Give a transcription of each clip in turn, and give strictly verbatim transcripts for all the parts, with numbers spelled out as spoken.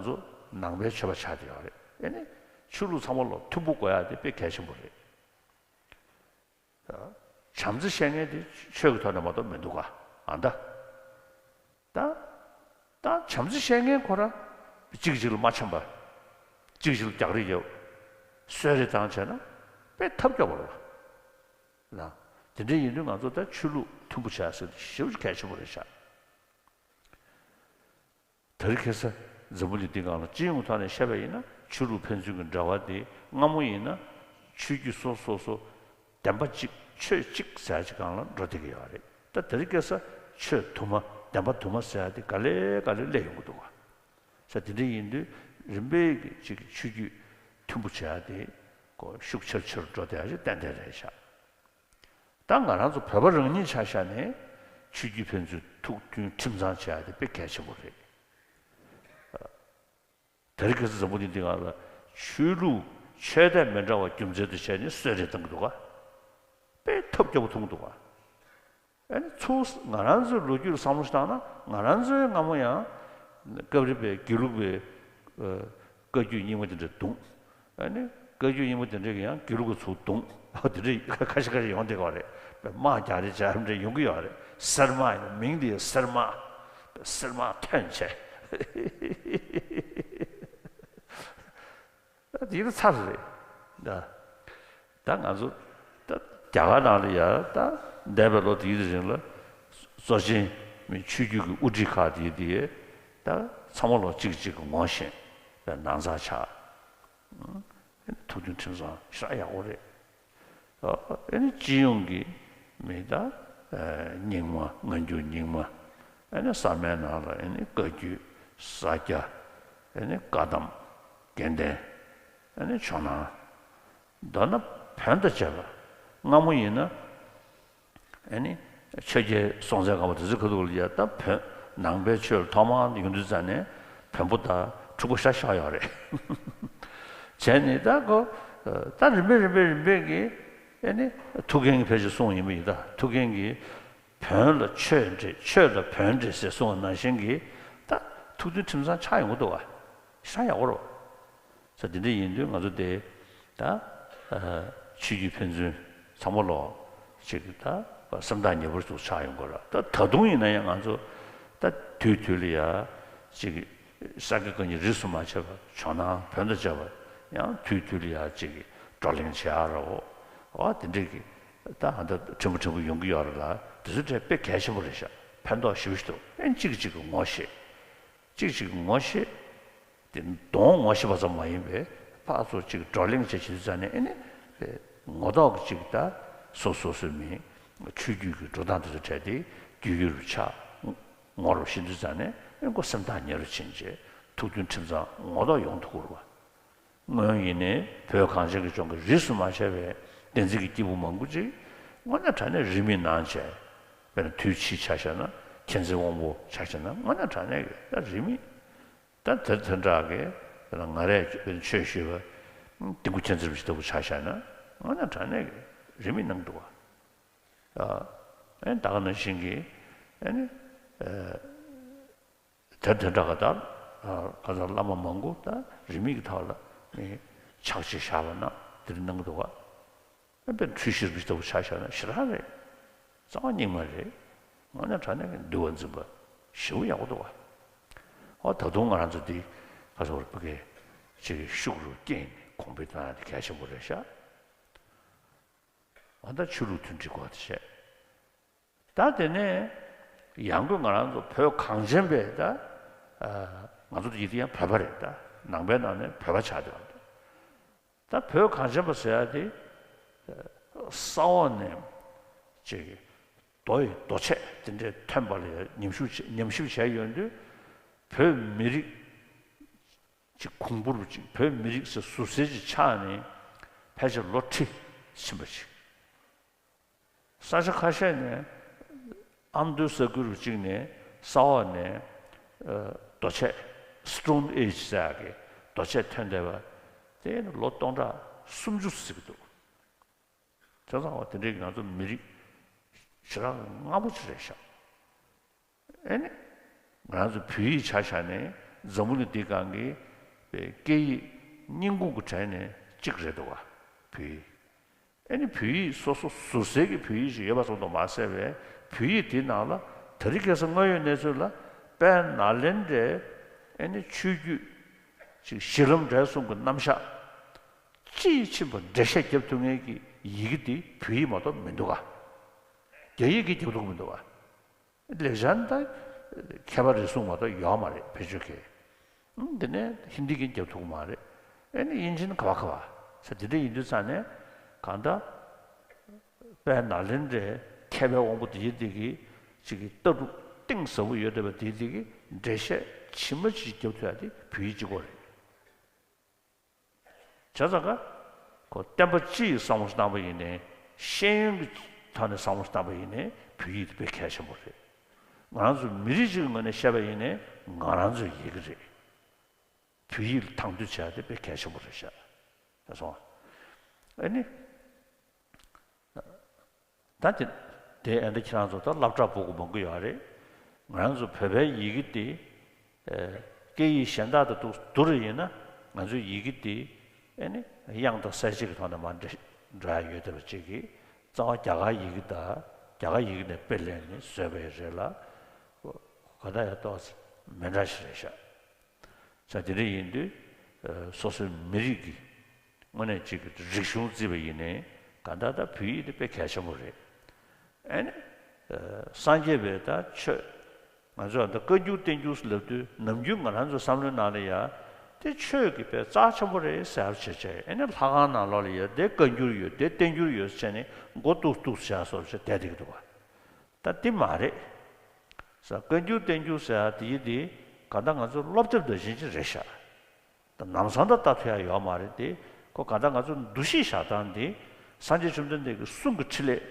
ཚོ་ནང་པའི་ཆོས་པ་ཆགས་བསྡད་ཡོད་རེད། ཨེ་ནི་ཆོས་ལུགས་ཚང་མ་ལ་མཐུན་པོ་དགོས་ཡ་དེ་དཔེ་གལ་ཆེན་པོ་རེད། བྱམས་བརྩེ་བཤད་མཁན་དེ་ཆོས་ཀྱི་ཐོག་ནས་མ་གཏོགས་མི་འདུག་ག་ཨ་ད། ད། ད་བྱམས་བརྩེ་བཤད་མཁན་ཁོ་རང་གཅིག་གཅིག་ལ་མ་འཆམ་པ། གཅིག་གཅིག་ལ་རྒྱག་རེས་རྒྱབ། གསོད་རེས་བཏང་བྱས་ན་དཔེ་ཐབས་སྐྱོ་པོ་རེད་བ། ལ། དེ་འདྲ་ཡིན་དུས་ང་ཚོ་ད་ཆོས་ལུགས་མཐུན་པོ་བྱ་ཟེར་དེ་ཞེ་པོ་ཅིག་གལ་ཆེན་པོ་རེད་ཤག་དེ་རིང་ཁ་སང་འཛམ་བུ་གླིང་འདི་སྒང་ལ་སྤྱི་ཡོངས་ཐོག་ནས་བཤད་པ་ཡིན་ན་ཆོས་ལུགས་ཕན་ཚུན་གྱི་འབྲེལ་བ་དེ་སྔ་མོ་ཡིན་ན་ཆོས་བརྒྱུད་སོ་སོ་སོ་བདེན་པ་གཅིག་ཆོས་གཅིག་ཟེར་ཡ་ཅིག་སྒང་ལ་འགྲོ་བསྡད་ཀྱི་ཡོད་རེད། ད་དེ་རིང་ཁ་སང་ཆོས་དུ་མ་བདེན་པ་དུ་མ་ཟེར་ཡ་དེ་ག་ལེ་ག་ལེ་སླེབས་ཡོང་གི་འདུག་ག་ས་དེ་འདྲ་ཡིན་དུས་རིམ་པས་ཀྱི་ཅིག་ཆོས་བརྒྱུད་མཐུན་པོ་བྱེད་ཡ་དེ་ཁོ་ཤུགས་ཆེར་ཆེར་འགྲོ་བསྡད་ཡ་ཅིག་ཏན་ཏན་རེད་ཤག་ད་ང་རང་ཚོ་བོད་པ་རང་ཉིད་ཆ་བཞག་ནས་ཆོས་བརྒྱུད་ཕན་ཚུན་ཐུགས་མཐུན་ཁྲིམས་གཙང་བྱེད་ཡ་དེ་དཔེ་གལ་ཆེན་པོ་རེད། དེ་རིང་ཁ་སང་འཛམ་བུ་གླིང་འདི་སྒང་ལ་ཆོས་ལུགས་ཆོས་དད་མི་འདྲ་བ་རྒྱུ་མཚན་དུ་བྱས་ནས་གསོད་རེས་བཏང་གི་འདུག་ག་དཔེ་ཐབས་སྐྱོ་པོ་མཐོང་གི་འདུག་ག་ཨ་ནི་ཚུར་ང་རང་ཚོའི་ལོ་རྒྱུས་ལ་བསམ་བློ་ཞིག་བཏང་ན་ང་རང་ཚོའི་སྔ་མོ་ཡང་སྐབས་རེ་བའི་དགེ་ལུགས་པའི་ཨ་བཀའ་བརྒྱུད་རྙིང་མ་དེ་འདྲ་བརྡུངས། ཨ་ནི་བཀའ་བརྒྱུད་རྙིང་མ་དེ་འདྲ་གི་ཡང་དགེ་ལུགས་པ་ཚུར་བརྡུངས། ཨ་དེ་འདྲ་ཁ་ཤས་ཁ་ཤས་ཡོང་བསྡད་ཀྱི་ཡོད་རེད། དམག་རྒྱག་རེས་བྱས་རབས་འདྲ་ཡོང་གི་ཡོད་རེད། གསེར་དམག་ཡིན་ན་མིང་དེ་གསེར་དམག་གསེར་དམག་ཐོན་བྱས། ད་དེ་ཚར་རེད། ད་ད་ང་ཚོ་ད་རྒྱ་གར་ནང་ལ་ཡ་ད་འདས་པའི་ལོ་དེའི་རིང་ལ་གཙོ་ཆེན་མི་ཆོས་བརྒྱུད་ཀྱི་དབུ་ཁྲིད་ཁག་དེ་དེ་ད་ཚང་མ་ལོ་གཅིག་གཅིག་གི་ངོ་ཤེས་པའི་ནང་ཚགས་ཆགས། ཐུགས་མཐུན་ཁྲིམས་གཙང་ཞེ་དྲག་ཡག་པོ་རེད། ཨ་ནི་སྤྱི་ཡོངས་ཀྱི་མི་ད་རྙིང་མ་སྔ་འགྱུར་རྙིང་མ། ཨ་ནི་ས་མའི་ནང་ལ་ཨ་ནི་བཀའ་བརྒྱུད་ས་སྐྱ། ཨ་ནི་བཀའ་གདམས་དགེ་ལྡན། ཨ་ནི་ཇོ་ནང་། མདོར་ན་བོན་དང་བཅས་པ་སྔ་མོ་ཡིན་ན། ཨ་ནི་ཆོས་རྒྱལ་སྲོང་བཙན་སྒམ་པོ་དེ་ཚོའི་ཁ་ཐུག་ལ་ཡ་ད་བོན་ནང་པའི་ཆོས་ལ་ཐོག་མར་ཡོང་དུས་ཙམ་ནས་བོན་པོ་དང་ཕྲུ་གུ་ཤ་ཤ་ཡོད་རེད། བྱས་ནས་ད་ཁོ་ད་རིམ་པས་རིམ་པས་རིམ་པས་ཀྱིས་ཨ་ནི་ཐུའུ་བཀྭན་གྱིས་ཕལ་ཆེར་གསུངས་ཡིན་པ་ཡིན། ད་ཐུའུ་བཀྭན་གྱིས་བོན་ལ་ཆོས་འདྲེས་ཆོས་ལ་བོན་འདྲེས་ཟེར་གསུངས་པ་ནང་བཞིན་གྱིས་ད་ཐུགས་མཐུན་ཁྲིམས་གཙང་ཆགས་ཡོང་གི་འདུག་བ། ཤ་ཡག་པོ་རེད། ས་དེ་འདྲ་ཡིན་དུས་ང་ཚོ་དེ་ད་ཨ་ཆོས་བརྒྱུད་ཕན་ཚུན་ཚང་མ་ལོ་ཅིག་ད་སེམས་ཐག་ཉེ་པོ་ཞིག་ཆགས་ཡོང་གི་རེད། ད་ད་དུང་ཡིན་ན་ཡང་ང་ཚོ་ད་དུས་དུས་ལ་ཡ་ཅིག་ས་དགེ་བཀའ་རྙིང་རིས་སུ་མ་ཆད་པ་ཇོ་ནང་བོན་དང་བཅས་པ་ཡང་དུས་དུས་ལ་ཡ་ཅིག་བགྲོ་གླེང་བྱེད་ཡག་རེད། འོ་དེ་འདྲས་ཀྱི་ད་ཨ་ད་ཕྲན་བུ་ཕྲན་བུ་ཡོང་གི་ཡོད་རེད་ལ་དེ་ཚོ་དེ་དཔེ་གལ་ཆེན་པོ་རེད་ཤག་ཕན་ཐོགས་ཞེ་པོ་ཞིག་འདུག་ཨེ་གཅིག་གིས་གཅིག་གི་ངོ་ཤེས། གཅིག་གཅིག་གི་ངོ་ཤེས། དེ་གདོང་ངོ་ཤེས་པ་ཙམ་མ་ཡིན་པའི་ཕར་ཚུར་གཅིག་བགྲོ་གླེང་བྱེད་བྱེད་དུས་ཙམ་ནས་ཨེ་ནི་ངོ་ཐོག་གི་གཅིག་ད་སོ་སོ་སོའི་མིང་ཆོས་བརྒྱུད་ཀྱི་འགྲོ་སྟངས་དེ་ཚོ་འཕྲད་དེ་རྒྱུས་ཡོད་རུ་ཆགས། ངོ་རུ་ཤེས་དུས་ཙམ་ནས་ཨེ་ཁོ་སེམས་ཐག་ཉེ་རུ་ཕྱིན་རྗེས་ཐུགས་མཐུན་ཁྲིམས་གཙང་ངོ་ཐོག་ཡོང་ཐུབ་ཀྱི་རེད་བ། སྔོན་ཡིན་ནའི་བོད་གངས་ཅན་གྱི་ལྗོངས་ཀྱི་རིས་སུ་མ་ཆད་པའི་བསྟན་འཛིན་གྱི་སྐྱེས་བུ་མང་པོ་ཅིག་དངོས་གནས་དྲང་གནས་རིས་མེད་གནང་བྱས། དཔེར་ན་དུས་ཕྱིས་ཆ་བཞག་ན་མཁྱེན་བརྩེ་དབང་པོ་ཆ་བཞག་ན་དངོས་གནས་དྲང་གནས་ཀྱི་ད་རིས་མེད། ད་དེ་དེ་འདྲ་གི་དཔེར་ན་ང་རས་དཔེར་ན་ཆོས་ཞུས་པ་ཏིང་ཀུ་མཁྱེན་བརྩེ་རིན་པོ་ཆེ་ལྟ་བུ་ཆ་བཞག་ན་དངོས་གནས་དྲང་གནས་ཀྱི་རིས་མེད་གནང་འདུག་བ། ཨ་ཨེ་ད་ག་ནང་བཞིན་གྱི་ཨེ་ནི་ཨ། དེར་དེ་འདྲ་ག་ད་ཨ་ག་ཚོད་བླ་མ་མང་པོ་ད་རིས་མེད་ཀྱི་ཐོག་ལ་ནི་ཕྱག་ཕྱི་བཞག་པ་ན་དེར་གནང་གི་འདུག་ག་དཔེར་ན་འཁྲུལ་ཞིག་རིགས་ལྟ་བུ་ཆ་བཞག་ན་ཞེ་དྲག་རེད། རྩ་བ་རྙིང་མ་རེད། དངོས་གནས་དྲང་གནས་ཀྱི་འདུལ་བ་འཛིན་པ་ཞེ་པོ་ཡག་པོ་འདུག་ག་འོ་ད་དུང་ང་རང་ཚོ་འདི་ག་ཚོད་བར་ཕ་གི་ཅིག་ཤུགས་རུ་བསྐྱེད་ནས་གོང་འཕེལ་གཏོང་ཡ་དེ་གལ་ཆེན་པོ་རེད་ཤག་འོ་ད་ཆོས་ལུགས་མཐུན་སྒྲིལ་དགོས་དེ་བྱས། ད་དེ་ནས་ཡང་སྒོས་ང་རང་ཚོ་བོད་གངས་ཅན་པའི་ད་ཨ་ང་ཚོ་ཡིན་དེ་ཡང་བོད་པ་རེད། ད་ནང་པའི་ནང་ནས་བོད་པ་ཆགས་བསྡད་པ་རེད། ད་བོད་གངས་ཅན་པ་ཟེར་ཡ་དེ་ས་འོག་ནས་ཅིག་རྡོ་ཡི་རྡོ་ཆས་དེ་འདྲས་ཐོན་པ་ལ་ཉམས་ཞིབ་བྱས་ཉམས་ཞིབ་བྱས་ཡོང་དུས་བོད་མི་རིགས་ཅིག་གོང་བུར་ཅིག་བོད་མི་རིགས་ཟེར་ཟུར་ཟེར་ཅིག་ཆགས་ནས་ཕལ་ཆེར་ལོ་ཁྲི་ཕྱིན་པ་ཅིག་ས་ཆ་ཁ་ཤས་ནས་ཨ་མདོའི་ས་ཁུལ་རུ་གཅིག་ནས་ས་འོག་ནས་ཨ་རྡོ་ཆས་Stone Age་ཟེར་ཡག་གི་རྡོ་ཆས་ཐོན་བསྡད་པ་དེ་ནི་ལོ་སྟོང་ཕྲག་སུམ་ཅུ་ཟིན་གྱི་འདུག་བྱས་ཙང་བ་དེ་འདྲའི་ང་ཚོ་མི་རིགས་ཞེ་དྲག་སྔ་པོ་ཅིག་རེད་ཤག་ཨེ་ནི་ང་རང་ཚོ་བོད་ཡིག་ཆ་བཞག་ནས་ འཛམ་བུ་གླིང་འདི་སྒང་གི་སྐད་ཡིག་རྙིང་ཁུངས་ཀྱི་གྲས་ནས་གཅིག་རེད་འདུག་ག་བོད་ཡིག་ཨ་ནི་བོད་ཡིག་སོ་སོ་ཟུར་གསལ་གྱི་བོད་ཡིག་ཅིག་ཡོད་པ་ཙམ་དུ་མ་ཟད་པའི་བོད་ཡིག་དེའི་ནང་ལ་དེ་རིང་ཁ་སང་དངོས་ཡོད་གནས་ཚུལ་ལ་དཔལ་ནཱ་ལེནྡྲའི་ཨ་ནི་ཆོས་བརྒྱུད་ཅིག་གཞི་ལམ་འབྲས་གསུམ་གྱི་རྣམ་གཞག་དཔྱིས་ཕྱིན་པ་འགྲེལ་བཤད་རྒྱབ་ཐུབ་མཁན་གྱི་ཡི་གེ་དེ་བོད་ཡིག་མ་གཏོགས་མི་འདུག་ག་རྒྱ་ཡིག་གིས་རྒྱབ་ཐུབ་ཀྱི་མི་འདུག་ག་ལེགས་སྦྱར་ད་མཁས་པ་རེ་ཟུང་མ་གཏོགས་ཡོད་མ་རེད་བེད་སྤྱོད་མཁན། འདི་ནས་ཧིན་དི་གིས་རྒྱབ་ཐུབ་ཀྱི་མ་རེད། ཨེ་ནི་དབྱིན་ཇི་ནི་ག་བ་ག་བ་ས་འདི་འདྲ་ཡིན་དུས་ཙང་ནས་གང་ལྟར་དཔལ་ནཱ་ལེནྡྲའི་མཁས་པའི་དབང་པོ་དེ་ཡི་དེ་གི་ཅིག་གི་ལྟ་གྲུབ་གཏིང་ཟབ་པོ་ཡོད་བསྡད་པ་དེ་ཡི་དེ་གི་འགྲེལ་བཤད་ཇི་མ་ཇི་བཞིན་རྒྱབ་ཐུབ་ཡ་དེ་བོད་ཡིག་གཅིག་པོ་རེད། བྱས་ཙང་ཀ་ཁོ་བསྟན་པ་སྤྱི་ཡི་བསམ་བློ་བཏང་པ་ཡིན་ནའི་ཤེས་ཡོན་གྱི་ཐོག་ནས་བསམ་བློ་བཏང་པ་ཡིན་ནའི་བོད་ཡིག་དེ་དཔེ་གལ་ཆེན་པོ་རེད། ང་རང་ཚོ་མི་རིགས་གཅིག་གི་ངོས་ནས་བཤད་པ་ཡིན་ནའི་ང་རང་ཚོའི་ཡི་གེ་རེད། བོད་ཡིག་ལ་དང་དོད་བྱས་ཏེ་དཔེ་གལ་ཆེན་པོ་རེད་ཤག་ད་སོང་ཨ་ནི། ད་དེ་དེ་ཨེ་འདྲ་ཁྱེད་རང་ཚོ་ད་སློབ་གྲྭ་སྤོ་གི་མང་པོ་ཡོད་རེད། ང་རང་ཚོ་བོད་པའི་ཡི་གེ་དེ་ཨེ་སྐད་ཡིག་གཞན་དག་དང་བསྡུར་བསྡུར་ཡིན་ན་ང་ཚོའི་ཡི་གེ་དེ་ཨེ་ནི་དབྱངས་དང་གསལ་བྱེད་ཀྱི་ཐོག་ནས་མར་འགྲོ་འགྲོ་ཡ་ཡོད་བསྡད་པ་གཅིག་གིས་རྩ་བ་རྒྱ་གར་ཡི་གེ་དང་རྒྱ་གར་ཡི་གེ་ནས་དཔེ་ལེན་ནས་བཟོས་པ་ཡི་རེད་ལ་ག་ད་ཡ་ཏོག་ཙམ་མི་འདྲ་ཞིག་རེད་ཤག་ས་དེ་འདྲ་ཡིན་དུས་སོ་སོའི་མི་རིགས་ཀྱི་དངོས་གནས་ཅིག་གི་རིག་གཞུང་བརྩིས་པ་ཡིན་ནའི་གང་ལྟར་ད་བོད་ཡིག་དེ་དཔེ་གལ་ཆེན་པོ་རེད། ཨ་ནི། སངས་རྒྱས་པའི་ད་ཆོས། ང་ཚོས་ད་བཀའ་འགྱུར་བསྟན་འགྱུར་ལབ་དུས་ནམ་རྒྱུན་ང་རང་ཚོའི་བསམ་བློའི་ནང་ལ་ཡ། དེ་ཆོས་ཀྱི་དཔེ་རྩ་ཆེན་པོ་རེད་ཟེར་བ་བྱས་བྱས་ཨ་ནི་ལྷ་ཁང་ནང་ལོགས་ལ་ཡ་དེ་བཀའ་འགྱུར་ཡོད་དེ་བསྟན་འགྱུར་ཡོད་ཟེར་ནས་མགོ་ཏུག་ཏུག་བྱས་སོགས་བྱས་བསྡད་བསྡད་ཀྱི་འདུག་བ། ད་དེ་མ་རེད། ས་བཀའ་འགྱུར་བསྟན་འགྱུར་ཟེར་ཡ་དེ་ཡི་དེ་ག་ད་ང་ཚོའི་སློབ་དེབ་ནང་བཞིན་ཅིག་རེད་ཤག་ད་ལམ་སང་ད་ལྟ་ཐུབ་ཡ་ཡོད་མ་རེད་དེ། ཁོ་ག་ད་ང་ཚོ་འདུ་ཤེས་བཞག་སྟངས་དེ་སངས་རྒྱས་བཅོམ་ལྡན་འདས་ཀྱི་གསུང་གི་ཕྲིན་ལས་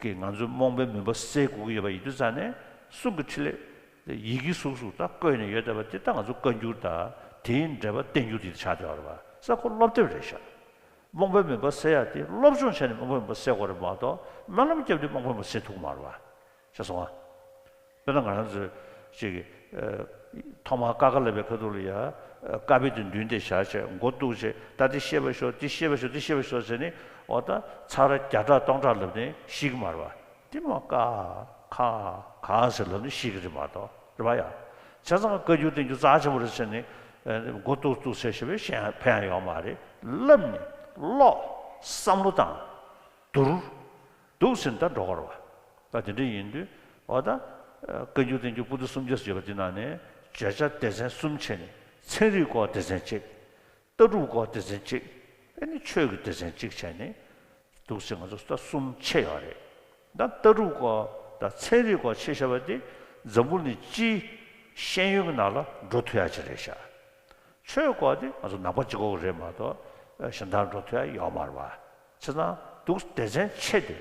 ཀྱིས་ང་ཚོའི་རྨོངས་པའི་མུན་པ་སེལ་དགོས་ཀྱི་ཡོད་པ་ཡིན་དུས་ཙང་ནས་གསུང་གི་ཕྲིན་ལས་ཡི་གེ་གཟུགས་སུ་ད་བཀོད་ནས་ཡོད་བསྡད་པ་དེ་ད་ང་ཚོ་བཀའ་འགྱུར་དང་དེའི་འགྲེལ་པ་བསྟན་འགྱུར་དེ་ཆགས་བསྡད་ཡོད་རེད་པ། ས་ཁོ་སློབ་དེབ་རེད་ཤག་རྨོངས་པའི་མུན་པ་སེལ་ཡ་དེ་སློབ་སྦྱོང་བྱས་ནས་རྨོངས་པའི་མུན་པ་སེལ་དགོས་རེད་མ་གཏོགས་སྨོན་ལམ་བརྒྱབ་སྟེ་རྨོངས་པའི་མུན་པ་སེལ་ཐུབ་ཀྱི་མ་རེད་པ། ཤེས་སོང་ང་། དཔེར་ན་ང་རང་ཚོས་ཅིག་ཨ། ཐོག་མར་ཀ་ཁ་ལབ་པའི་ཁ་ཐུག་ལ་ཡ། ཀ་པི་དེ་མདུན་དེ་བཞག་བྱས་མགོ་གཏུགས་བྱས་ད་དེ་ཤེས་པ་ཤོག་དེ་ཤེས་པ་ཤོག་དེ་ཤེས་པ་ཤོག་ཟེར་ནས་འོ་ད་ཚར་བརྒྱ་ཕྲག་སྟོང་ཕྲག་ལབ་ནས་ཤེས་ཀྱི་མ་རེད་པ། དེ་མ་ཀ་ཁ་ག་ཟེར་ལབ་ནས་ཤེས་ཀྱི་རེད་མ་གཏོགས་རེད་པ་ཡ། བྱས་ཙང་བཀའ་འགྱུར་བསྟན་འགྱུར་རྩ་ཆེན་པོ་རེད་ཟེར་ནས་མགོ་གཏུགས་གཏུགས་བྱས་ཞེས་པའི་ཕན་ཡང་ཡོད་མ་རེད། ལབ་ནས་ཀློག་བསམ་བློ་བཏང་བསྡུར། འདུག་ཟེར་ནས་ད་འགྲོ་གི་རེད་པ། ད་དེ་འདྲ་ཡིན་དུས་འོ་ད། བཀའ་འགྱུར་བསྟན་འགྱུར་པོ་ཏི་སུམ་བརྒྱ་ཟེར་ཡོད་པ་དེ་ནང་ནས་བརྗོད་བྱ་སྡེ་ཚན་གསུམ་ཕྱེ་ནས་ཚན་རིག་སྐོར་སྡེ་ཚན་གཅིག་ལྟ་གྲུབ་སྐོར་སྡེ་ཚན་གཅིག་ཨ་ནི་ཆོས་ཀྱི་སྡེ་ཚན་གཅིག་བྱས་ནས་འདུག་ཟེར་ང་ཚོ་ད་གསུམ་ཕྱེ་ཡོད་རེད། ད་ལྟ་གྲུབ་སྐོར་དང་ཚན་རིག་སྐོར་ཕྱེ་བཞག་པ་དེ་འཛམ་བུ་གླིང་སྤྱིའི་ཤེས་ཡོན་གྱི་ནང་ལ་འགྲོ་ཐུབ་ཡ་ཅིག་རེད་ཤག་ཆོས་སྐོར་དེ་ང་ཚོ་ནང་པ་གཅིག་པོ་རེད་མ་གཏོགས་གཞན་དག་འགྲོ་ཐུབ་ཡ་ཡོད་མ་རེད་པ། བྱས་ཙང་འདུག་སྡེ་ཚན་ཕྱེ་སྟེ་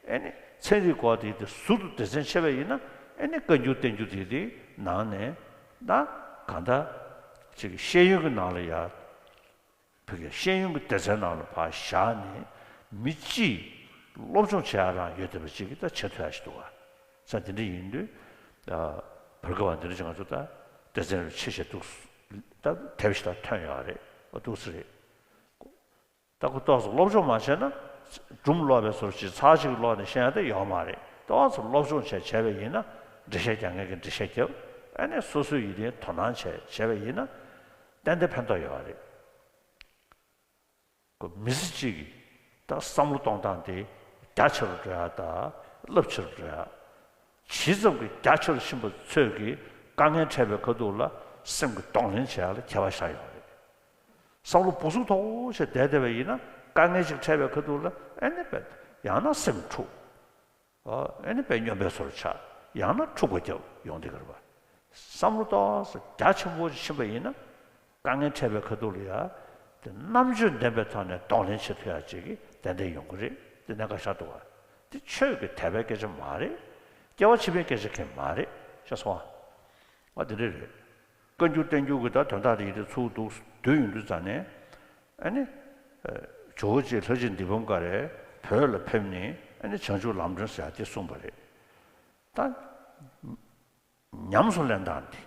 ཨེ་ནི་ཚན་རིག་སྐོར་དེ་དེ་ཟུར་དུ་སྡེ་ཚན་ཕྱེ་བ་ཡིན་ན་ཨེ་ནི་བཀའ་འགྱུར་བསྟན་འགྱུར་དེ་དེ་ནང་ནས་ད་གང་ལྟར་ཅིག་ཤེས་ཡོན་གྱི་ནང་ལ་ཡ་བོད་ཀྱི་ཤེས་ཡོན་གྱི་སྡེ་ཚན་ནང་ལ་ཕར་བཞག་ནས་མི་སྤྱིས་སློབ་སྦྱོང་བྱེད་ཡ་རང་ཡོད་བསྡད་པ་ཅིག་གིས་ད་བྱེད་ཐུབ་ཡ་ཞིག་འདུག་ག་ས་དེ་འདྲ་ཡིན་དུས་བར་སྐབས་བ་འདི་འདྲ་ཅིག་ང་ཚོ་ད་སྡེ་ཚན་རེ་ཕྱེ་བྱས་འདུག་ད་དེབ་ཞིག་ད་ཐོན་ཡོད་རེད་འདུག་ས་རེད། ད་ཁོ་ཏོག་ཙམ་སློབ་སྦྱོང་མ་བྱས་ན་སྒྲུང་ཀློག་པའི་བཟོ་འདྲ་ཅིག་ཚར་གཅིག་ཀློག་ནས་ཤེས་ཡ་དེ་ཡོད་མ་རེད། ཏོག་ཙམ་སློབ་སྦྱོང་བྱས་བྱས་པ་ཡིན་ན་འགྲེལ་བཤད་རྒྱག་མཁན་གྱིས་འགྲེལ་བཤད་རྒྱབ་ཨ་ནི་སོ་སོའི་ཡིད་བརྟན་དོ་སྣང་བྱས་བྱས་པ་ཡིན་ན་ཏན་ཏན་ཕན་ཐོགས་ཡོད་རེད། ཁོ་མི་ཚེ་གཅིག་གི་ད་བསམ་བློ་གཏོང་སྟངས་དེ་རྒྱ་ཆེ་རུ་འགྲོ་ཡ་དང་རླབས་ཆེ་རུ་འགྲོ་ཡ། ཇི་ཙམ་གྱིས་རྒྱ་ཆེ་རུ་ཕྱིན་པ་ཚོད་ཀྱིས་དཀའ་ངལ་འཕྲད་པའི་ཁ་ཐུག་ལ་སེམས་ཀྱི་གདོང་ལེན་བྱེད་ཡ་ལ་ཁྱད་པར་ཤར་ཡོད་རེད། བསམ་བློ་སྦུག་སུག་ཐོག་ཞིག་བསྡད་བསྡད་པ་ཡིན་ན་དཀའ་ངལ་ཞིག་འཕྲད་པའི་ཁ་ཐུག་ལ་ཨེ་ནི་བས་ཡང་ན་སེམས་འཁྲུག་ཨ་ནི་བས་སྙོམས་པའི་བཟོ་འདྲ་ཆགས་ཡང་ན་འཁྲུག་པ་རྒྱབ་ཡོང་བསྡད་ཀྱི་རེད་པ། བསམ་བློ་ཏོག་ཙམ་རྒྱ་ཆེན་པོ་ཞིག་ཕྱིན་པ་ཡིན་ན་དཀའ་ངལ་འཕྲད་པའི་ཁ་ཐུག་ལ་ཡ་དེ་རྣམ་དཔྱོད་ལྡན་པའི་ཐོག་ནས་གདོང་ལེན་བྱེད་ཐུབ་ཡ་ཅིག་གི་ཏན་ཏན་ཡོང་གི་རེད། དེ་གནད་འགག་ཤར་འདུག་ག་དེ་ཆོས་ཀྱི་དད་པའི་སྐད་ཆ་མ་རེད། སྐྱེ་བ་ཕྱི་མའི་སྐད་ཆ་གང་ཡང་མ་རེད་ཤག་སོང་ང་། ཨ་དེ་འདྲ་རེད། བཀའ་འགྱུར་བསྟན་འགྱུར་གྱི་ད་དོན་དག་དེ་ཡིན་དུས་ཚུར་འདུག་བསྡུས་ཡོང་དུས་ཙང་ནས་ཨ་ནི། ཇོ་བོ་རྗེ་ལྷ་རྗེ་འདི་བུམ་ཀ་རས་བོད་ལ་ཕེབས་ནས་ཨ་ནི་བྱང་ཆུབ་ལམ་སྒྲོན་ཟེར་ཡ་དེ་གསུངས་པ་རེད། ད་ཉམས་སུ་ལེན་སྟངས་དེ་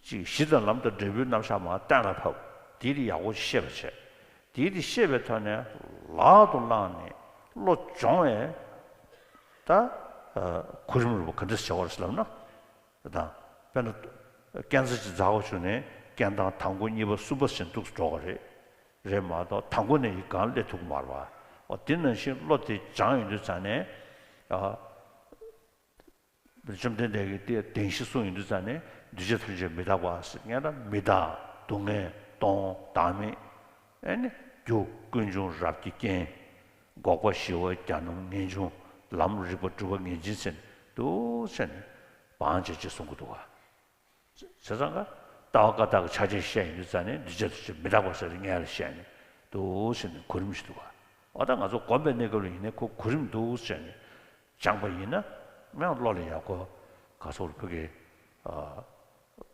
ཅིག་གཞི་དང་ལམ་དང་འབྲས་བུའི་རྣམ་གཞག་མར་གཏན་ལ་ཕབ། དེའི་རིགས་ཡག་པོ་ཤེས་པ་བྱས། དེའི་རིགས་ཤེས་པའི་ཐོག་ནས་ལག་ཏུ་བླངས་ནས་བློ་སྦྱོང་བས་ད་གོ་རིམ་རིམ་པ་ག་འདྲས་བྱ་བ་རེད་ལབ་ན། དང་། དཔེར་ན། རྐྱེན་རྩ་གཅིག་འཛག་པ་བྱུང་ནས་རྐྱེན་དང་དང་པོ་གཉིས་པ་གསུམ་པ་ཟེར་འདུག་འགྲོ་གི་རེད། རེད་མ་གཏོགས་དང་པོ་ནས་ཡི་གང་སླེབས་ཐུབ་ཀྱི་མ་རེད་པ། འོ་དེ་ནང་བཞིན་བློ་དེ་སྦྱངས་ཡོང་དུས་ཙང་ནས། ཨ། བཅོམ་ལྡན་འདས་ཀྱིས་དེ་བདེན་བཞི་གསུངས་ཡོང་དུས་ཙང་ནས་འདུས་བྱས་ཐམས་ཅད་མི་རྟག་པ་ཟེར་ངེས་ན་མི་རྟག་སྡུག་བསྔལ་སྟོང་བདག་མེད། ཨེ་ནི་རྒྱུ་ཀུན་འབྱུང་རབ་ཀྱི་རྐྱེན། འགོག་པ་ཞི་བ་གྱ་ནོམ་ངེས་འབྱུང་ལམ་རིག་པ་སྒྲུབ་པ་ངེས་འབྱིན་ཟེར་འདུག་ཟེར་ནས་བང་བྱས་ཅེས་གསུང་གི་འདུག་ག། བྱས་ཙང་ཀ་ལྟ་བ་བཀའ་རྟགས་ཀྱི་ཆ་ཤས་བཤད་ཡོང་དུས་ཙང་ནས་འདུས་བྱས་ཐམས་ཅད་མི་རྟག་པ་ཟེར་ཏེ་སྔོན་ལ་བཤད་ནས་འདུག་ཟེར་ནས་གོ་རིམ་ཞིག་འདུག་ག། འོ་ད་ང་ཚོ་སྒོམ་པའི་གནས་སྐབས་ལ་ཡིན་ནའི་ཁོ་གོ་རིམ་འདུག་ཟེར་ནས་སྦྱངས་པ་ཡིན་ན་ཡང་བློ་ལ་ཡག་པོ་ག་ཚོད་ཕུག་གི། ཨ།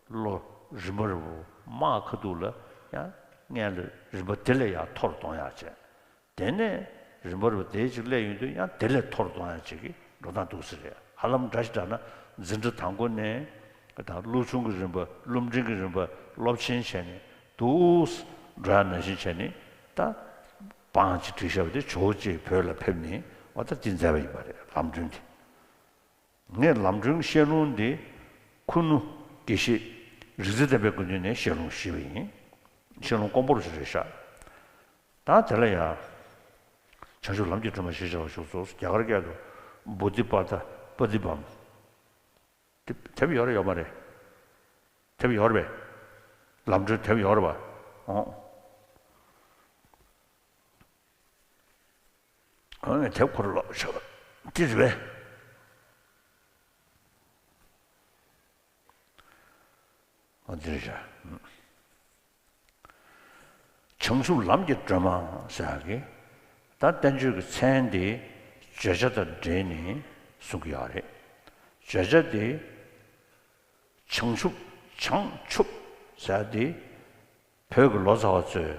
བློ་རིམ་པ་རིམ་པ་དམག་ཁ་ཐུག་ལ་ཡང་སྔོན་ལ་རིམ་པ་དེ་ལས་ཡང་མཐོ་རུ་གཏོང་ཡག་བྱས། དེ་ནས་རིམ་པ་རིམ་པ་དེ་ཅིག་སླེབས་ཡོང་དུས་ཡང་དེ་ལས་མཐོ་རུ་གཏོང་ཡག་ཅིག་གི་འགྲོ་སྟངས་འདུག་ཟེར་རེད། ཧ་ལམ་འདྲ་ཞིག་འདྲ་ན་འཛིན་གྲྭ་དང་པོ་ནས་ད་སློབ་ཆུང་གི་རིམ་པ་སློབ་འབྲིང་གི་རིམ་པ་སློབ་ཆེན་བྱས་ནས་འདུག་འགྲོ་ཡག་ནང་བཞིན་བྱས་ནས་ད་བང་ཅིག་བསྒྲིགས་བཞག་པ་དེ་ཇོ་བོ་རྗེས་བོད་ལ་ཕེབས་ནས་འོ་ད་འདི་མཛད་པ་ཡིན་པ་རེད། ལམ་སྒྲོན་འདི། ངས་ལམ་སྒྲོན་བཤད་ལུང་འདི་ཁུ་ནུ་དགེ་བཤེས་རིག་འཛིན་བསྟན་པའི་སྐུ་མདུན་ནས་བཤད་ལུང་ཞུས་པ་ཡིན། བཤད་ལུང་དཀོན་པོ་རུ་ཞིག་རེད་ཤག། ད་དེ་ལ་ཡང་། བྱང་ཆུབ་ལམ་གྱི་སྒྲོན་མ་ཞེས་བྱ་བ་བཞུགས་སོ། རྒྱ་གར་སྐད་དུ་བོ་དྷི་པ་ད་པ་དི་བམ། དེབ་ཡོད་རེད་ཡོད་མ་རེད། དེབ་ཡོད་རེད་པས། ལམ་སྒྲོན་དེབ་ཡོད་རེད་པ། ཨོ། ཨོ་ངས་དེབ་ཁོ་ར་ལོག་ཆོག་ཅི་རེད་པས། ཨོ་འདི་རེད་ཤག། བྱང་ཆུབ་ལམ་གྱི་སྒྲོན་མ་ཟེར་ཡག་གི་ད་བསྟན་བཅོས་ཀྱི་མཚན་དེ་བརྗོད་བྱ་དང་འབྲེལ་ནས་གསུང་གི་ཡོད་རེད། བརྗོད་བྱ་དེ་བྱང་ཆུབ་བྱང་ཆུབ་ཟེར་ཡག་དེ་བོད་ཀྱི་ལོ་ཙཱ་བ་ཚོས་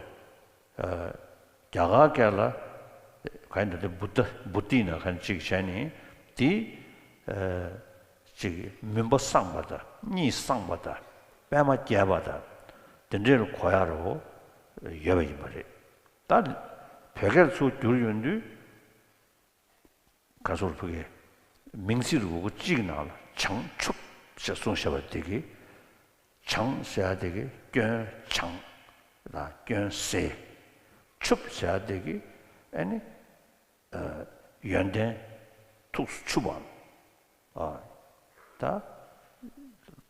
ཨ་རྒྱ་གར་སྐད་ལ་ག་ཡིན་ད་དེ་བུ་ཏ་བུ་ཏི་ན་ག་ཅིག་བྱས་ནས་དེ་ཨ་ཅིག་མུན་པ་སངས་པ་དང་གཉིད་སངས་པ་དང་པད་མ་རྒྱས་པ་དང་དེ་འདྲའི་ལ་གོ་ཡག་རོ་ཡོད་པ་ཡིན་པ་རེད། ད་བོད་སྐད་ཚུར་བསྒྱུར་ཡོང་དུས། ག་ཚོད་ཕུག་གི་མིང་ཚིག་རུ་གུ་གཅིག་ནང་ལ་བྱང་ཆུབ་ཞེས་གསུངས་བཞག་པ་དེ་གི་བྱང་ཟེར་ཡག་དེ་གི་སྐྱོན་བྱང་ལ་སྐྱོན་ཟད། ཆུབ་ཟེར་ཡག་དེ་གི་ཨ་ནི་ཡོན་ཏན་ཐུགས་སུ་ཆུབ་པ། ཨ། ད་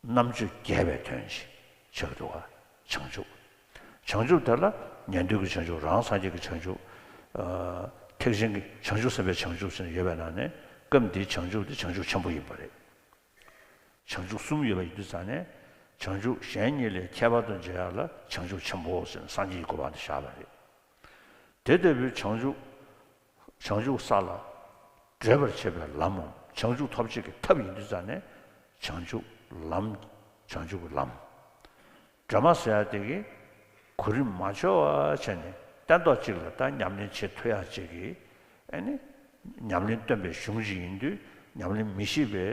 རྣམ་དཔྱོད་རྒྱས་པའི་དོན་ཞིག་ཆགས་འདུག་ག། བྱང་ཆུབ། བྱང་ཆུབ་དེ་ལ་ཉན་ཐོས་ཀྱི་བྱང་ཆུབ་རང་སངས་རྒྱས་ཀྱི་བྱང་ཆུབ། ཨ། ཐེག་ཆེན་གྱི་བྱང་ཆུབ་སེམས་དཔའི་བྱང་ཆུབ་ཟེར་ནས་ཡོད་པའི་ནང་ནས་སྐབས་འདིའི་བྱང་ཆུབ་དེ་བྱང་ཆུབ་ཆེན་པོ་ཡིན་པ་རེད། བྱང་ཆུབ་གསུམ་ཡོད་པ་ཡིན་དུས་ཙང་ནས་བྱང་ཆུབ་གཞན་གཉིས་ལས་ཁྱད་པར་དུ་འབྱེད་ཡག་ལ་བྱང་ཆུབ་ཆེན་པོ་ཟེར་ནས་སངས་རྒྱས་ཀྱི་གོ་འཕང་དེ་བཞག་པ་རེད། དེ་ལྟ་བུའི་བྱང་ཆུབ། བྱང་ཆུབ་ས་ལ་བགྲོད་པར་བྱེད་པའི་ལམ་མམ་བྱང་ཆུབ་ཐོབ་བྱེད་ཀྱི་ཐབས་ཡིན་དུས་ཙང་ནས་བྱང་ཆུབ་ལམ། བྱང་ཆུབ་ཀྱི་ལམ། སྒྲོན་མ་ཟེར་ཡག་དེ་གི་གོ་རིམ་མ་འཆོལ་བ་བྱས་ནས་སྟན་ཐོག་གཅིག་ལ་ད་ཉམས་ལེན་བྱེད་ཐུབ་ཡག་ཅིག་གི་ཨ་ནི་ཉམས་ལེན་སྟོན་པའི་གཞུང་ཅིག་ཡིན་དུས་ཉམས་ལེན་མི་ཤེས་པའི་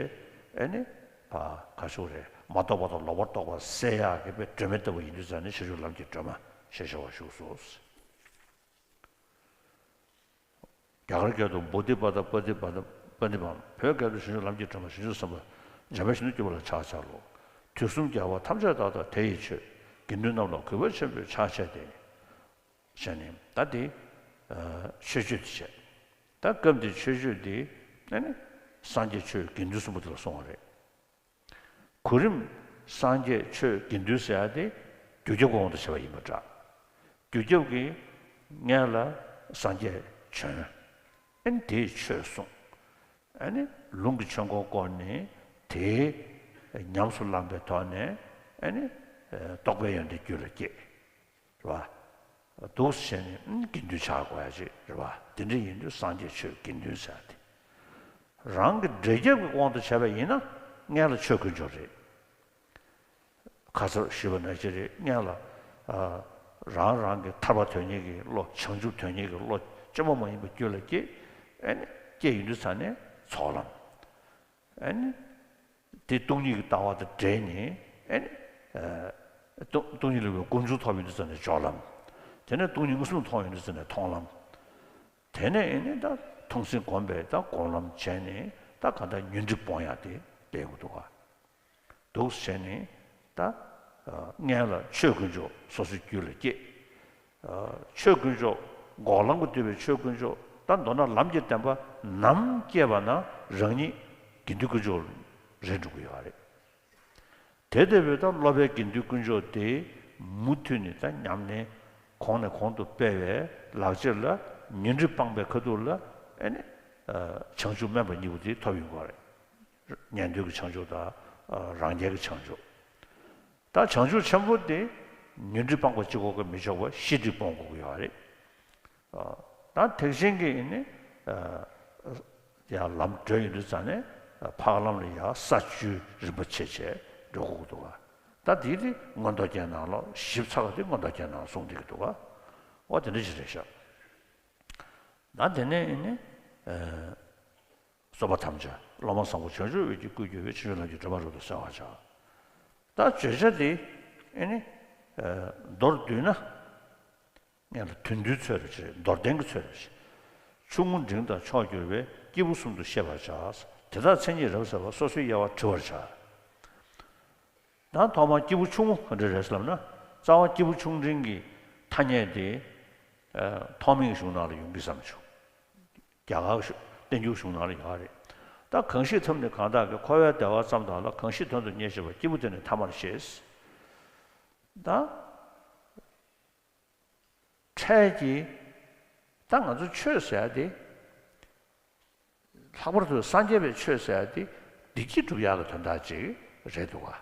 ཨ་ནི་ཕ་ག་ཚོད་རེད་མ་རྟོགས་པ་དང་ལོག་པར་རྟོག་པ་སེལ་ཡག་གི་དཔེ་སྒྲོན་མེ་ལྟ་བུ་ཡིན་དུས་ཙང་ནས་བྱང་ཆུབ་ལམ་གྱི་སྒྲོན་མ་ཞེས་བྱ་བ་བཞུགས་སོ། རྒྱ་གར་སྐད་དུ་བོ་དྷི་པ་ད་པ་ཏི་པ་ད་པ་ཏི་བམ། བོད་སྐད་དུ་བྱང་ཆུབ་ལམ་གྱི་སྒྲོན་མ་བྱང་ཆུབ་སེམས་དཔའ་འཇམ་དཔལ་ཞིང་དུ་སྐྱེ་བ་ལ་ཕྱག་འཚལ་ལོ། དུས་གསུམ་རྒྱལ་བ་ཐམས་ཅད་བདག་དང་དེ་ཡི་ཆོས། དགེ་འདུན་རྣམས་ལ་གུས་པ་ཆེན་པོས་ཕྱག་བྱས་ཏེ། ཞེས་ནས་ད་དེ་ཆོས་སྤྱོད་དེ་བྱས། ད་སྐབས་འདིའི་ཆོས་སྤྱོད་དེ་ཨ་ནི་སངས་རྒྱས་ཆོས་དགེ་འདུན་གསུམ་པོ་དེ་ལ་སོང་བ་རེད། གོ་རིམ་སངས་རྒྱས་ཆོས་དགེ་འདུན་ཟེར་ཡག་དེ་རྒྱུ་རྐྱབ་ཀྱི་དབང་དུ་བྱས་པ་ཡིན་པ་འདྲ། རྒྱུ་རྐྱབ་ཀྱི་སྔོན་ལ་སངས་རྒྱས་བྱོན། ཨ་ནི་དེས་ཆོས་གསུངས། ཨ་ནི་ལུང་གི་ཆོས་འཁོར་བསྐོར་ནས་དེ་ཉམས་སུ་བླངས་པའི་ཐོག་ནས་ཨ་ནི་རྟོགས་པའི་ཡོན་ཏན་རྒྱུད་ལ་སྐྱེས། རེད་པ། འདུག་སེ་བྱས་ནས་དགེ་འདུན་ཆགས་དགོས་ཡག་ཅིག་རེད་པ། དེ་འདྲ་ཡིན་དུས་སངས་རྒྱས་ཆོས་དགེ་འདུན་ཟེར་ཏེ། རང་གི་འབྲས་རྒྱབ་ཀྱི་དབང་དུ་བྱས་པ་ཡིན་ན་སྔོན་ལ་ཆོས་དཀོན་མཆོག་རེད། ཁ་སར་ཞུས་པ་ནང་བཞིན་རེད། སྔོན་ལ་ཨ་རང་རང་གི་ཐར་པ་དོན་གཉེར་གྱི་བློ་བྱང་ཆུབ་དོན་གཉེར་གྱི་བློ་བཅོས་མ་མ་ཡིན་པ་རྒྱུད་ལ་སྐྱེས། ཨ་ནི་སྐྱེས་ཡོང་དུས་ཙ་ནས་ཚོགས་ལམ། ཨ་ནི། དེ་སྟོང་ཉིད་ཀྱི་ལྟ་བ་དང་འབྲེལ་ནས་ཨ་ནི། སྟོང་སྟོང་ཉིད་རིག་པའི་སྒོ་མཇུག་ཐོབ་ཡོང་དུས་ཙམ་ནས་སྦྱོར་ལམ། དེ་ནས་སྟོང་ཉིད་མངོན་སུམ་མཐོང་ཡོང་དུས་ཙམ་ནས་མཐོང་ལམ། དེ་ནས་ཨེ་ནི་ད་མཐོང་ཟིན་སྒོམ་པའི་ད་སྒོམ་ལམ་བྱས་ནས་ད་གང་ལྟར་ཉོན་སྒྲིབ་སྤོང་ཡག་དེ་སྤེལ་དགོས་འདུག་ག་འདུག་བྱས་ནས་ད་སྔོན་ལ་ཆོས་དཀོན་མཆོག་སོ་སོའི་རྒྱུད་ལ་སྐྱེས། ཆོས་དཀོན་མཆོག་འགོག་ལམ་གྱིས་བསྡུས་པའི་ཆོས་དཀོན་མཆོག་ད་མདོར་ན་ལམ་གྱི་བདེན་པ་ནམ་སྐྱེས་པ་ན་རང་ཉིད་དགེ་འདུན་དཀོན་མཆོག་རེད་འགྲོ་གི་ཡོད་རེད། དེ་ལྟ་བུའི་ད་སློབ་པའི་དགེ་འདུན་དཀོན་མཆོག་དེ་མུ་མཐུད་ནས་ད་ཉམས་ལེན་གོང་ནས་གོང་དུ་སྤེལ་བའི་ལག་ཁྱེར་ལ་ཉོན་སྒྲིབ་སྤངས་པའི་ཁ་ཐུག་ལ་ཨེ་ནི་བྱང་ཆུབ་སྨོན་པ་གཉིས་པོ་དེ་ཐོབ་ཡོང་གི་རེད། ཉན་ཐོས་ཀྱི་བྱང་ཆུབ་དང་རང་རྒྱལ་གྱི་བྱང་ཆུབ། ད་བྱང་ཆུབ་ཆེན་པོ་དེ་ཉོན་སྒྲིབ་སྤངས་པ་གཅིག་པོ་གིས་མི་ཆོག་པར་ཤེས་སྒྲིབ་སྤོང་དགོས་ཀྱི་ཡོད་རེད། ད་ཐེག་ཆེན་གྱི་ནི་ཡང་ལམ་བགྲོད་ཡོང་དུས་ཙང་ནས་འཕགས་ལམ་ལ་ཡང་ས་བཅུའི་རིམ་པ་ཕྱེ་བྱས་འགྲོ་དགོས་ཀྱི་འདུག་ག་ད་དེ་དེ་མངོན་རྟོགས་རྒྱན་ནང་ལོགས་ཞིབ་ཚགས་དེ་མངོན་རྟོགས་རྒྱན་ནང་གསུངས་བསྡད་ཀྱི་འདུག་ག་འོ་དེ་འདྲ་ཞིག་རེད་ཤག་ད་དེ་ནས་ནི། སོགས་པ་ཐམས་ཅད་སློབ་མ་བཟང་པོ་བྱང་ཆུབ་འོད་ཀྱིས་བསྐུལ་གྱུར་པའི། ཕྱིན་ཅི་ལམ་གྱི་སྒྲོན་མ་རབ་ཏུ་གསལ་བར་བྱ། ད་བརྗོད་བྱ་དེ་ཨེ་ནི་མདོར་བསྡུས་ན་ངས་ལ་དོན་བསྡུའི་ཚོད་རེ་བྱེད། མདོར་བསྟན་གྱི་ཚོད་རེ་བྱེད། ཆུང་ངུ་འབྲིང་དང་མཆོག་གྱུར་པའི། སྐྱེས་བུ་གསུམ་དུ་ཤེས་པར་བྱ། དེ་དག་མཚན་ཉིད་རབ་གསལ་བ། སོ་སོའི་དབྱེ་བ་བྲི་བར་བྱ། ད་ཐོག་མར་སྐྱེས་བུ་ཆུང་ངུ་ག་འདྲ་རེད་ཟེར་ལབ་ན། རྩ་བ་སྐྱེས་བུ་ཆུང་འབྲིང་གི་ཐ་སྙད་དེ་ཐོགས་མེད་ཀྱི་གཞུང་ནང་ལ་ཡོང་གི་བསམ་བྱུང་། རྒྱ་གར་བསྟན་འགྱུར་གཞུང་ནང་ལ་ཡོད་རེད། ད་གང་ཞིག་ཐོབ་ནས་གང་དག་གི། འཁོར་བའི་བདེ་བ་ཙམ་དག་ལ། གང་ཞིག་དོན་དུ་གཉེར་བྱེད་པ། སྐྱེས་བུ་དེ་ནི་ཐ་མར་ཤེས། ད། འཕྲལ་གྱི། ད་ང་ཚོ་ཆོས་ཟེར་ཡ་དེ། ལྷག་པར་དུ་སངས་རྒྱས་པའི་ཆོས་ཟེར་ཡ་དེ་བདེ་སྐྱིད་སྒྲུབ་ཡག་གི་དོན་དག་ཅིག་རེད་འདུག་ག་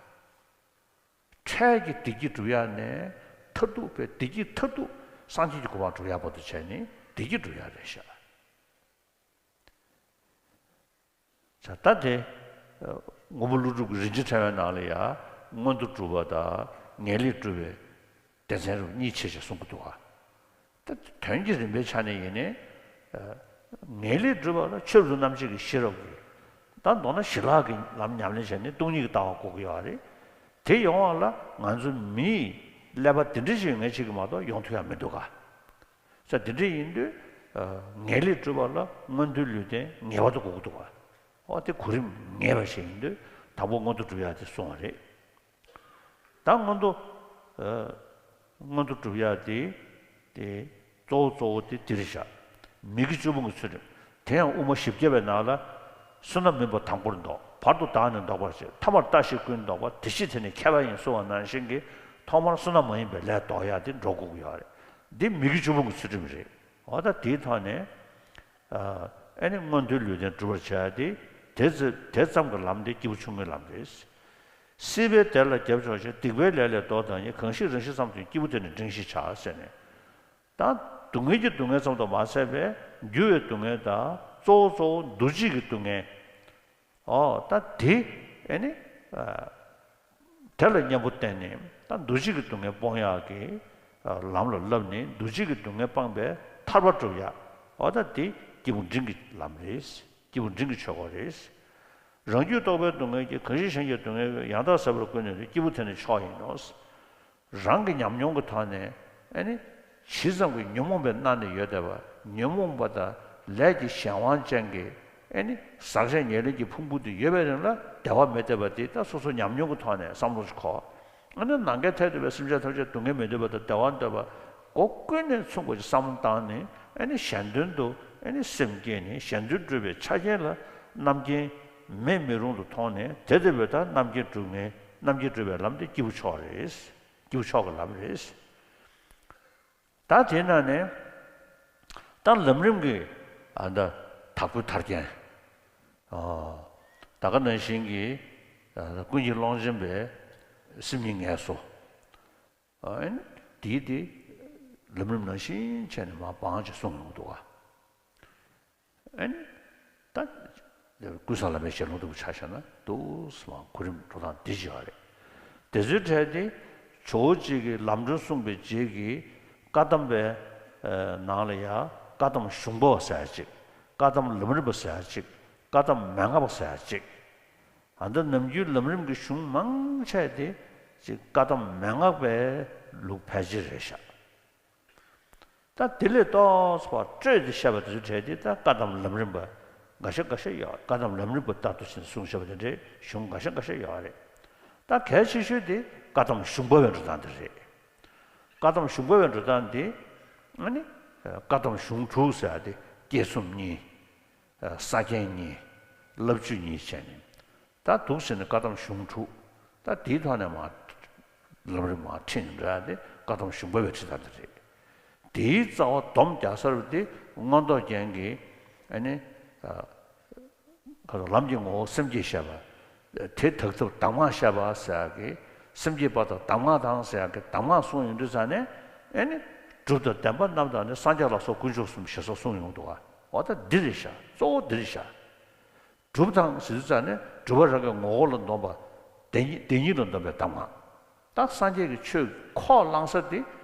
འཕྲལ་གྱི་བདེ་སྐྱིད་སྒྲུབ་ཡག་ནས་མཐར་ཐུག་པའི་བདེ་སྐྱིད་མཐར་ཐུག་སངས་རྒྱས་ཀྱི་གོ་འཕང་སྒྲུབ་ཡག་བར་དུ་བྱས་ནས་བདེ་སྐྱིད་སྒྲུབ་ཡག་རེད་ཤག་ད་ལྟ་དེ། དངོས་པོ་ཀླུ་སྒྲུབ་ཀྱི་རིན་ཆེན་ཕྲེང་བའི་ནང་ལ་ཡང་མངོན་མཐོ་སྒྲུབ་པ་དང་ངེས་ལེགས་སྒྲུབ་པའི་སྡེ་ཚན་རུ་གཉིས་ཕྱེ་ཞེས་གསུང་གི་འདུག་ག་ད་དོན་གྱི་རིམ་པའི་ཆ་ནས་ཡིན་ནའི། ངེས་ལེགས་སྒྲུབ་པ་ལ་ཆོས་རབ་ཏུ་རྣམ་འབྱེད་ཀྱི་ཤེས་རབ་ཀྱིས། ད་མདོར་ན་ཞི་ལྷག་གི་ལམ་ཉམས་ལེན་བྱས་ནས་སྟོང་ཉིད་ཀྱི་ལྟ་བ་འགོག་གི་ཡོད་རེད། དེ་ཡོང་བ་ལ་ང་ཚོ་མིའི་ཀླད་པ་དེ་འདྲ་ཞིག་ཡོད་མཁན་ཞིག་གིས་མ་གཏོགས་ཡོང་ཐུབ་ཡག་མི་འདུག་ག་ས་དེ་འདྲ་ཡིན་དུས། ངེས་ལེགས་སྒྲུབ་པ་ལ་མངོན་མཐོའི་ལུས་རྟེན་ངེས་པར་དུ་དགོས་ཀྱི་འདུག་ག་འོ་དེ་གོ་རིམ་ངེས་པ་ཞིག་ཡིན་དུས་དང་པོ་མངོན་མཐོ་སྒྲུབ་ཡག་དེ་གསུངས་པ་རེད། ད་མངོན་མཐོ། མངོན་མཐོ་སྒྲུབ་ཡག་དེ། དེ་གཙོ་བོ་གཙོ་བོ་དེ་འདི་རེད་ཤག་མི་དགེ་བཅུ་སྤོང་གི་ཚུལ་ཁྲིམས། དེ་ཡང་དབུ་མ་བཞི་བརྒྱ་པའི་ནང་ལ། བསོད་ནམས་མིན་པ་དང་པོར་འདོགས། བར་དུ་བདག་ནི་ལྡོག་པར་བྱེད། ཐ་མར་བརྟགས་ཤིང་ཀུན་ལྡོག་པ། དེ་ཕྱིར་དེ་ནི་མཁས་པ་ཡིན་གསུང་བ་ནང་བཞིན་གྱི་ཐོག་མར་བསོད་ནམས་མ་ཡིན་པའི་ལས་ལྡོག་ཡག་དེ་འགྲོ་དགོས་ཀྱི་ཡོད་རེད། འདི་མི་དགེ་བཅུ་སྤོང་གི་ཚུལ་ཁྲིམས་རེད། འོ་ད་དེའི་ཐོག་ནས། ཨ་ནི་མངོན་མཐོའི་ལུས་རྟེན་སྒྲུབ་པར་བྱ་ཡག་དེ། དེ་ཙམ་དེ་ཙམ་གྱི་ལམ་དེ་སྐྱེས་བུ་ཆུང་ངུའི་ལམ་རེད། སྲིད་པའི་བདེ་ལ་རྒྱབ་ཕྱོགས་ཤིང་། སྡིག་པའི་ལས་ལས་ལྡོག་དང་ནི། གང་ཞིག་རང་བཞིན་ཙམ་དུ་སྐྱེས་བུ་དེ་ནི་འབྲིང་ཞེས་བྱ་ཟེར་ནས། ད་སྡུག་བསྔལ་གྱི་སྡུག་བསྔལ་ཙམ་དུ་མ་ཟད་པའི་འགྱུར་བའི་སྡུག་བསྔལ་དང་གཙོ་བོ་གཙོ་བོ་འདུ་བྱེད་ཀྱི་སྡུག་བསྔལ། ཨོ་ད་དེ་ཨེ་ནི། དེ་ལ་གཉེན་པོ་བསྟེན་ནས་ད་འདུ་བྱེད་ཀྱི་སྡུག་བསྔལ་སྤོང་ཡག་གི་ལམ་ལ་བསླབས་ནས་འདུ་བྱེད་ཀྱི་སྡུག་བསྔལ་སྤངས་པའི་ཐར་པ་སྒྲུབ་ཡག་ཨོ་ད་དེ་སྐྱེས་བུ་འབྲིང་གི་ལམ་རེད། སྐྱེས་བུ་འབྲིང་གི་ཆོས་སྐོར་རེད། རང་རྒྱུད་རྟོགས་པའི་སྡུག་བསྔལ་གྱིས། གང་ཞིག་གཞན་གྱི་སྡུག་བསྔལ་ཡང་དག་ཟད་པར་ཀུན་ནས་རེག་སྐྱེས་བུ་དེ་ནི་མཆོག་ཡིན་ནོ། རང་གི་ཉམས་མྱོང་གི་ཐོག་ནས་ཨེ་ནི། ཇི་ཙམ་གྱི་ཉོན་མོངས་པའི་མནར་ནས་ཡོད་བསྡད་པ། ཉོན་མོངས་པ་དང་ལས་ཀྱི་གཞན་དབང་ཅན་གྱི་ཨེ་ནི། ཟག་བཅས་ཉེར་ལེན་གྱི་ཕུང་པོ་དེ་ཡོད་པའི་རིང་ལ་བདེ་བ་མེད་བསྡད་པ་དེ་ད་སོ་སོ་ཉམས་མྱོང་གི་ཐོག་ནས་བསམ་བློ་ཞིག་འཁོར། ཨ་ནི་ནམ་མཁའི་མཐས་གཏུགས་པའི་སེམས་ཅན་ཐམས་ཅད་སྡུག་བསྔལ་མི་འདོད་པ་དང་བདེ་བ་འདོད་པ། སྒོ་ཀུན་ནས་མཚུངས་པ་ཞིག་བསམ་བློ་བཏང་ནས་ཨ་ནི་གཞན་དོན་དུ་ཨ་ནི་སེམས་བསྐྱེད་ནས་གཞན་དོན་སྒྲུབ་པའི་ཆ་རྐྱེན་ལ་རྣམ་མཁྱེན་མེད་མི་རུང་དུ་མཐོང་ནས་དེ་ལྟ་བུའི་ད་རྣམ་མཁྱེན་སྒྲུབ་མཁན་རྣམ་མཁྱེན་སྒྲུབ་པའི་ལམ་དེ་སྐྱེས་བུ་མཆོག་རེད། སྐྱེས་བུ་མཆོག་གི་ལམ་རེད། ད་དེ་ནང་ནས་ད་ལམ་རིམ་གྱི་ཨ་ད་དྭགས་པོའི་ཐར་རྒྱན། ད་ག་ནང་བཞིན་གྱི་ཀུན་མཁྱེན་ཀློང་ཆེན་པའི་སེམས་ཉིད་ངལ་གསོ། ཨ་ནི་དེའི་དེ་ལམ་རིམ་ནང་བཞིན་བྱས་ནས་མར་བང་ཅིག་གསུངས་ཡོང་གི་འདུག་ག་ཨ་ནི་ད་ཀུན་བཟང་བླ་མའི་ཞལ་ལུང་ལྟ་བུ་ཆ་བཞག་ན་འདུག་སེ་མར་གོ་རིམ་འགྲོ་སྟངས་འདི་བྱས་པ་རེད། དེ་ཚོའི་གྲས་དེ་ཇོ་བོ་རྗེ་གིས་ལམ་སྒྲོན་གསུངས་པའི་རྗེས་ཀྱི་བཀའ་གདམས་པའི་ནང་ལ་ཡང་བཀའ་གདམས་གཞུང་པ་ཟེར་ཡག་ཅིག་བཀའ་གདམས་ལམ་རིམ་པ་ཟེར་ཡག་ཅིག་བཀའ་གདམས་མན་ངག་པ་ཟེར་ཡག་ཅིག་ཨ་ད་ནམ་རྒྱུན་ལམ་རིམ་གྱི་གཞུང་མང་ཆེ་དེ་ ཅིག་བཀའ་གདམས་མན་ངག་པའི་ལུགས་ཕལ་ཆེར་རེད་ཤག་ད་དེ་ལས་ཏོག་ཙམ་སྤྲོས་ཏེ་བཤད་པ་དེ་ཚོའི་གྲས་དེ་ད་བཀའ་གདམས་ལམ་རིམ་པ་འགའ་ཤས་འགའ་ཤས་ཡོད། བཀའ་གདམས་ལམ་རིམ་པ་ལྟར་དུ་ཕྱིན་གསུངས་བཞག་པ་དེ་འདྲའི་གཞུང་འགའ་ཤས་འགའ་ཤས་ཡོད་རེད། ད་གལ་ཆེ་ཤོས་དེ་བཀའ་གདམས་གཞུང་པ་བའི་འགྲོ་སྟངས་དེ་རེད། བཀའ་གདམས་གཞུང་པ་བའི་འགྲོ་སྟངས་དེ་ཨ་ནི་བཀའ་གདམས་གཞུང་དྲུག་ཟེར་ཡ་དེ་བསྐྱེད་རྩོམ་གཉིས། ས་མཁན་གཉིས། བསླབ་བྱ་གཉིས་བྱས་ནས། ད་འདུག་ཟེར་ནས་བཀའ་གདམས་གཞུང་དྲུག་ད་དེའི་ཐོག་ནས་མར་ལམ་རིམ་མར་ཁྲིད་ནས་འགྲོ་ཡ་དེ་བཀའ་གདམས་གཞུང་པ་བའི་ཁྲིད་སྟངས་དེ་རེད། དེའི་རྩ་བ་སྡོམ་རྒྱག་ས་རུ་དེ་མངོན་རྟོགས་རྒྱན་གྱི་ཨ་ནི་ཁ་དོག་ལམ་གྱི་ངོ་བོ་སེམས་བསྐྱེད་བཤད་པ། དེ་དག་ཐབས་གདམས་ངག་བཤད་པ་ཟེར་ཡ་གི་སེམས་བསྐྱེད་པ་དང་གདམས་ངག་དང་ཟེར་ཡ་གི་གདམས་ངག་གསུངས་ཡོང་དུས་ཙང་ནས་ཨ་ནི་སྒྲུབ་དང་བདེན་པ་རྣམ་དག་ནི་སངས་རྒྱས་ལ་སོགས་དཀོན་མཆོག་གསུམ་ཞེས་སོགས་གསུངས་ཡོང་འདུག་ག་འོ་ད་འདི་རེད་ཤག་གཙོ་བོ་འདི་རེད་ཤག་སྒྲུབ་དང་ཟེར་དུས་ཙང་ནས་སྒྲུབ་པ་རང་གི་ངོ་བོ་ལ་འདོམས་པ། བདེན་བདེན་གཉིས་ལ་འདོམས་པའི་གདམས་ངག་ད་སངས་རྒྱས་ཀྱི་ཆོས་ཁོག་བླང་ས་དེ་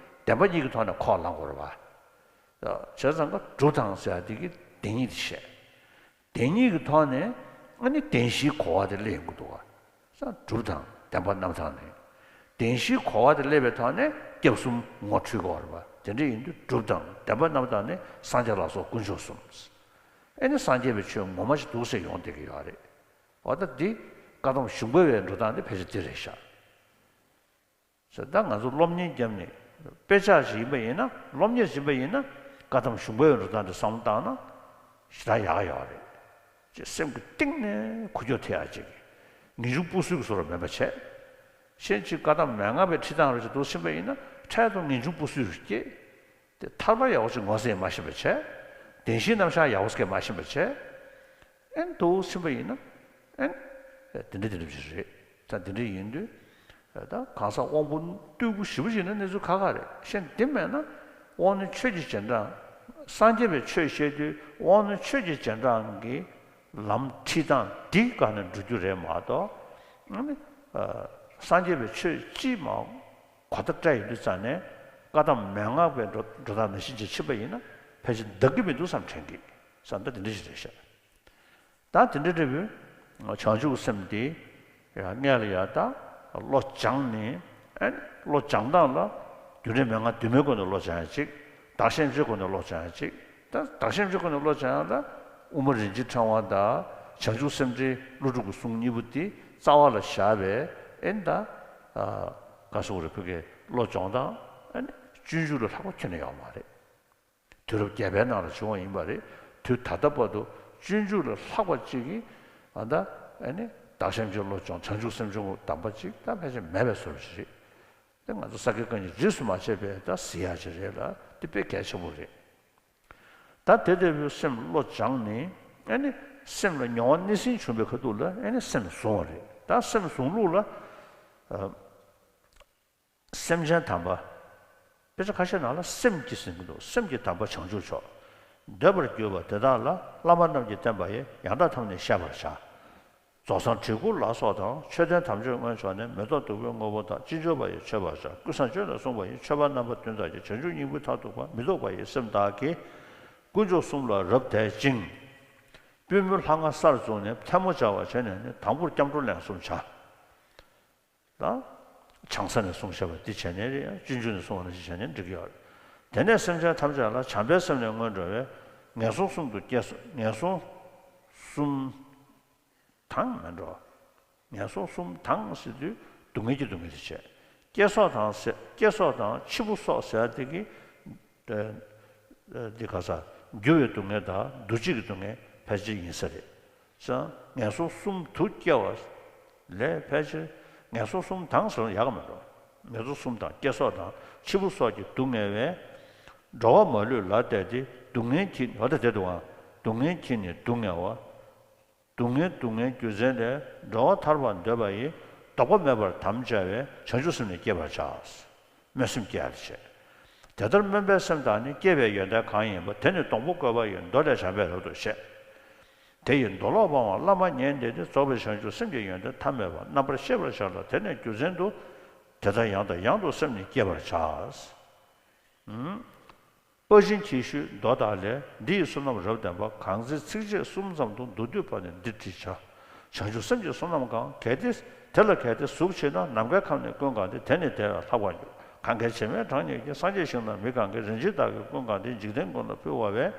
བདེན་པ་གཉིས་ཀྱི་ཐོག་ནས་ཁོག་བླང་དགོས་རེད་བ། བྱས་ཙང་ཀ་སྒྲུབ་དང་ཟེར་ཡ་དེ་གི་བདེན་གཉིས་དེ་བཤད། བདེན་གཉིས་ཀྱི་ཐོག་ནས་ཨ་ནི་བདེན་བཞིའི་གོ་བ་དེ་སླེབས་ཡོང་གི་འདུག་བ། ས་སྒྲུབ་དང་བདེན་པ་རྣམ་དག་ནི། བདེན་བཞིའི་གོ་བ་དེ་སླེབས་པའི་ཐོག་ནས་སྐྱབས་གསུམ་ངོ་འཕྲོད་དགོས་རེད་བ། དེ་འདྲ་ཡིན་དུས་སྒྲུབ་དང་བདེན་པ་རྣམ་དག་ནི་སངས་རྒྱས་ལ་སོགས་དཀོན་མཆོག་གསུམ། ཨེ་ནི་སངས་རྒྱས་པའི་ཆོས་ངོ་མ་ཞིག་འདུག་ཟེར་ཡོང་བསྡད་ཀྱི་ཡོད་རེད། འོ་ད་འདི་བཀའ་གདམས་གཞུང་པ་བའི་འགྲོ་སྟངས་འདི་ཕལ་ཆེར་འདི་རེད་ཤག་ཟེར་ད་ང་ཚོ་སློབ་གཉེར་བརྒྱབ་ནས་དཔེ་ཆ་ཞིག་ཡིན་པ་ཡིན་ན་སློབ་གཉེར་བྱེད་པ་ཡིན་ན་བཀའ་གདམས་གཞུང་པའི་འགྲོ་སྟངས་དེ་བསམ་བློ་བཏང་ན་ཞེ་དྲག་ཡག་ཡོད་རེད། ཅེས་སེམས་ཀྱི་གཏིང་ནས་ཁུ་ཁྱོག་ཐེབས་ཡག་ཅིག་ངེས་འབྱུང་སྤུ་སུའི་བཟོ་འདྲ་མེད་པ་བྱས། གཞན་གཅིག་བཀའ་གདམས་མན་ངག་པའི་ཁྲིད་སྟངས་རེ་ཞིག་འདུག་ཕྱིན་པ་ཡིན་ན་འཕྲལ་དུ་ངེས་འབྱུང་སྤུ་སུའི་རུ་སྐྱེས། དེ་ཐར་པ་ཡག་པོ་ཅིག་ངོས་ཟིན་མ་ཤེས་པ་བྱས། བདེན་བཞིའི་རྣམ་གཞག་ཡག་པོ་ཟིག་མ་ཤེས་པ་བྱས། ཨེ་འདུག་ཕྱིན་པ་ཡིན་ན། ཨེ། དེ་འདྲ་དེ་འདྲ་ཅིག་རེད། ད་དེ་འདྲ་ཡིན་དུས། ད་གང་ཟག་དབང་པོ་རྟུལ་པོ་ཞེ་པོ་ཅིག་ན་གནས་ཚུལ་ཁག་ཁག་རེད། གཞན་དེ་མེད་ན། དབང་རྣོན་ཆོས་ཀྱི་རྗེས་འབྲང་། སངས་རྒྱས་པའི་ཆོས་བཤད་དུས་དབང་རྣོན་ཆོས་ཀྱི་རྗེས་འབྲང་གི་ལམ་ཁྲིད་སྟངས་འདི་སྒང་ནས་འགྲོ་རྒྱུ་རེད་མ་གཏོགས། ཨ་ནི། ཨ། སངས་རྒྱས་པའི་ཆོས་སྤྱིའི་མ། གོ་བརྡ་སྤྲད་ཡོང་དུས་ཙང་ནས་བཀའ་གདམས་མན་ངག་པའི་འགྲོ་འགྲོ་སྟངས་ནང་བཞིན་ཅིག་ཕྱིན་པ་ཡིན་ན་ཕལ་ཆེར་འདང་གི་མི་འདུག་བསམ་དྲན་གི། བསམ་ད་དེ་འདྲ་ཞིག་རེད་ཤག་ད་དེ་འདྲ་འདྲ་བོའི་བྱང་ཆུབ་སེམས་དེ་ཡང་སྔོན་ལ་ཡང་ད་བློ་སྦྱངས་ནས་ཨ་ནི་བློ་སྦྱང་སྟངས་ལ་རྒྱུ་འབྲས་མན་ངག་དུ་མའི་སྒོ་ནས་བློ་སྦྱང་ཡ་གཅིག་བདག་གཞན་བརྗེའི་སྒོ་ནས་བློ་སྦྱང་ཡ་གཅིག་ད་བདག་གཞན་བརྗེའི་སྒོ་ནས་བློ་སྦྱང་ཡ་ལ་དབུ་མ་རིན་ཆེན་ཕྲེང་བ་དང་བྱང་ཆུབ་སེམས་འགྲེལ་ཀླུ་སྒྲུབ་ཀྱི་གསུང་གཉིས་པོ་དེ་རྩ་བ་ལ་བཞག་པའི་ཨེ་ད། ག་སོགས་རེ་ཕུལ་གྱི་བློ་སྦྱོང་སྟངས་ཨ་ནི་སྤྱོད་འཇུག་ལས་ལྷག་པ་ཁྱོན་ནས་ཡོད་མ་རེད། དུས་རབས་བརྒྱད་པའི་ནང་ལ་བྱུང་བ་ཡིན་པ་རེད། དུས་ད་ལྟ་བར་དུ་སྤྱོད་འཇུག་ལས་ལྷག་པ་གཅིག་གིས་ཨ་ད་ཨ་ནི་བདག་གཞན་བརྗེའི་བློ་སྦྱོང་བྱང་ཆུབ་སེམས་སྦྱོང་གདམས་པ་གཅིག་ད་ཕལ་ཆེར་མེད་པའི་བཟོ་འདྲ་ཞིག་རེད། དེ་ང་ཚོ་ས་དགེ་བཀའ་རྙིང་རིས་སུ་མ་ཆད་པའི་ད་གཟིགས་ཡག་ཅིག་རེད་ལ་དེ་དཔེ་གལ་ཆེན་པོ་རེད། ད་དེ་ལྟ་བུའི་སེམས་བློ་སྦྱངས་ནས་ཨ་ནི་སེམས་ལ་མྱོང་བ་སྣེ་ཟིན་བྱུང་བའི་ཁ་ཐུག་ལ་ཨ་ནི་སེམས་བཟུང་བ་རེད། ད་སེམས་བཟུང་ལུགས་ལ། ཨ། སེམས་ཅན་དམ་པ། དཔེ་ཆ་ཁ་ཤས་ནང་ལ་སེམས་ཀྱི་ཟེར་གྱི་འདུག་སེམས་ཀྱི་དམ་པ་བྱང་ཆུབ་མཆོག་འདོད་པར་གྱུར་པ་དེ་དག་ལ་བླ་མ་རྣམས་ཀྱིས་བསྟན་པ་ཡི་ཡང་དག་ཐབས་ནི་བཤད་པར་བྱ། རྫོགས་སངས་བྲིས་སྐུ་ལ་སོགས་དང་མཆོད་རྟེན་དམ་ཆོས་དངོས་མཆོག་ནི་མེ་ཏོག་བདུག་སྤོས་དངོས་པོ་དག་ཅི་འབྱོར་པ་ཡིས་མཆོད་པར་བྱ། ཀུན་བཟང་སྤྱོད་ལ་གསུངས་པ་ཡི་མཆོད་པ་རྣམ་པ་བདུན་དག་གིས་བྱང་ཆུབ་སྙིང་པོའི་མཐར་ཐུག་པ་མི་ལྡོག་པ་ཡི་སེམས་དག་གིས་དཀོན་མཆོག་གསུམ་ལ་རབ་དད་ཅིང་། པུས་མོ་ལྷ་ང་སར་བཙུགས་ནས་ཐལ་མོ་སྦྱར་བ་བྱས་ནས་ནི་དང་པོར་སྐྱབས་འགྲོ་ལན་གསུམ་བྱ། ལ། བྱང་ས་ནས་གསུངས་བཞག་པ་འདི་བྱས་ནས་རེད། ཡང་སྤྱོད་འཇུག་ནས་གསུངས་པ་ནང་བཞིན་བྱས་ནས་འགྲིག་གི་ཡོད་རེད། དེ་ནས་སེམས་ཅན་ཐམས་ཅད་ལ་བྱམས་པའི་སེམས་ནི་སྔོན་འགྲོ་བས་ངན་སོང་གསུམ་དུ་སྐྱེ་སོ། ངན་སོང་གསུམ་དང་མི་འགྲོ། ངན་སོང་གསུམ་དང་ཟེར་དུས་སྡུག་བསྔལ་གྱི་སྡུག་བསྔལ་དེ་བྱས། སྐྱེ་སོགས་དང་ཟེར་སྐྱེ་སོགས་དང་འཆི་འཕོ་སོགས་ཟེར་ཡ་དེ་གི་ཨ། འདི་ག་ས། འགྱུར་བའི་སྡུག་བསྔལ་དང་འདུ་བྱེད་ཀྱི་སྡུག་བསྔལ་ཕལ་ཆེར་ཡིན་ས་རེད། སང་ངན་སོང་གསུམ་དུ་སྐྱེ་བ་ལས་ཕལ་ཆེར་ངན་སོང་གསུམ་དང་ཟེར་ན་ཡག་གི་མ་འགྲོ། ངན་སོང་གསུམ་དང་སྐྱེ་སོགས་དང་འཆི་འཕོ་སོགས་ཀྱི་སྡུག་བསྔལ་བས། འགྲོ་བ་མ་ལུས་ལ་བལྟས་ཏེ་སྡུག་བསྔལ་གྱིས་འོ་ད་དེ་འདུག་ཨ། སྡུག་བསྔལ་གྱིས་ནི་སྡུག་བསྔལ་བ། སྡུག་བསྔལ་སྡུག་བསྔལ་རྒྱུ་མཚན་ལས་འགྲོ་བ་ཐར་པར་འདོད་པ་ཡི་ལྡོག་པ་མེད་པར་དམ་བཅའ་བས་བྱང་ཆུབ་སེམས་ནི་བསྐྱེད་པར་བྱ། སྨོན་སེམས་བསྐྱེད་པར་བྱེད། དེ་ལྟར་སྨོན་པའི་སེམས་དང་ནི་བསྐྱེད་པའི་ཡོན་ཏན་གང་ཡིན་པ་དེ་ནི་སྡོང་པོ་བཀོད་པ་ཡི་མདོ་ལས་བྱམས་པས་རབ་ཏུ་བཤད། དེ་ཡི་མདོ་ལོག་སྤང་བ་བླ་མ་ཉིད་འདི་ནི་རྫོགས་པའི་བྱང་ཆུབ་སེམས་ཀྱི་ཡོན་ཏན་ཐ་མལ་པ་རྣམ་པར་ཤེས་པར་བྱ་ལ་དེ་ནས་རྒྱུ་མཚན་དུ། དེ་ལྟར་ཡང་དང་ཡང་དུ་སེམས་ནི་བསྐྱེད་པར་བྱ། པ་བཞིན་གྱིས་ཞུས་མདོ་དག་ལས། འདི་ཡི་བསོད་ནམས་རབ་ལྡན་པ། གང་ཚེ་ཚིགས་བཅད་གསུམ་ཙམ་དུ་མདོར་བསྡུས་པ་ནི་འདིར་བྲིས་བྱ། བྱང་ཆུབ་སེམས་ཀྱི་བསོད་ནམས་གང་། གལ་ཏེ་ དེ་ལ་གལ་ཏེ་གཟུགས་མཆིས་ན། ནམ་མཁའི་ཁམས་ནི་ཀུན་གང་སྟེ། དེ་ནི་བདེ་བས་ལྷག་པར་འགྱུར། གང་གིས་བྱེ་མའི་གྲངས་སྙེད་ཀྱི། སངས་རྒྱས་ཞིང་དང་མི་གང་གི། རིན་ཆེན་དག་གིས་ཀུན་གང་སྟེ། འཇིག་རྟེན་ཀུན་ལ་ཕུལ་བ་བས།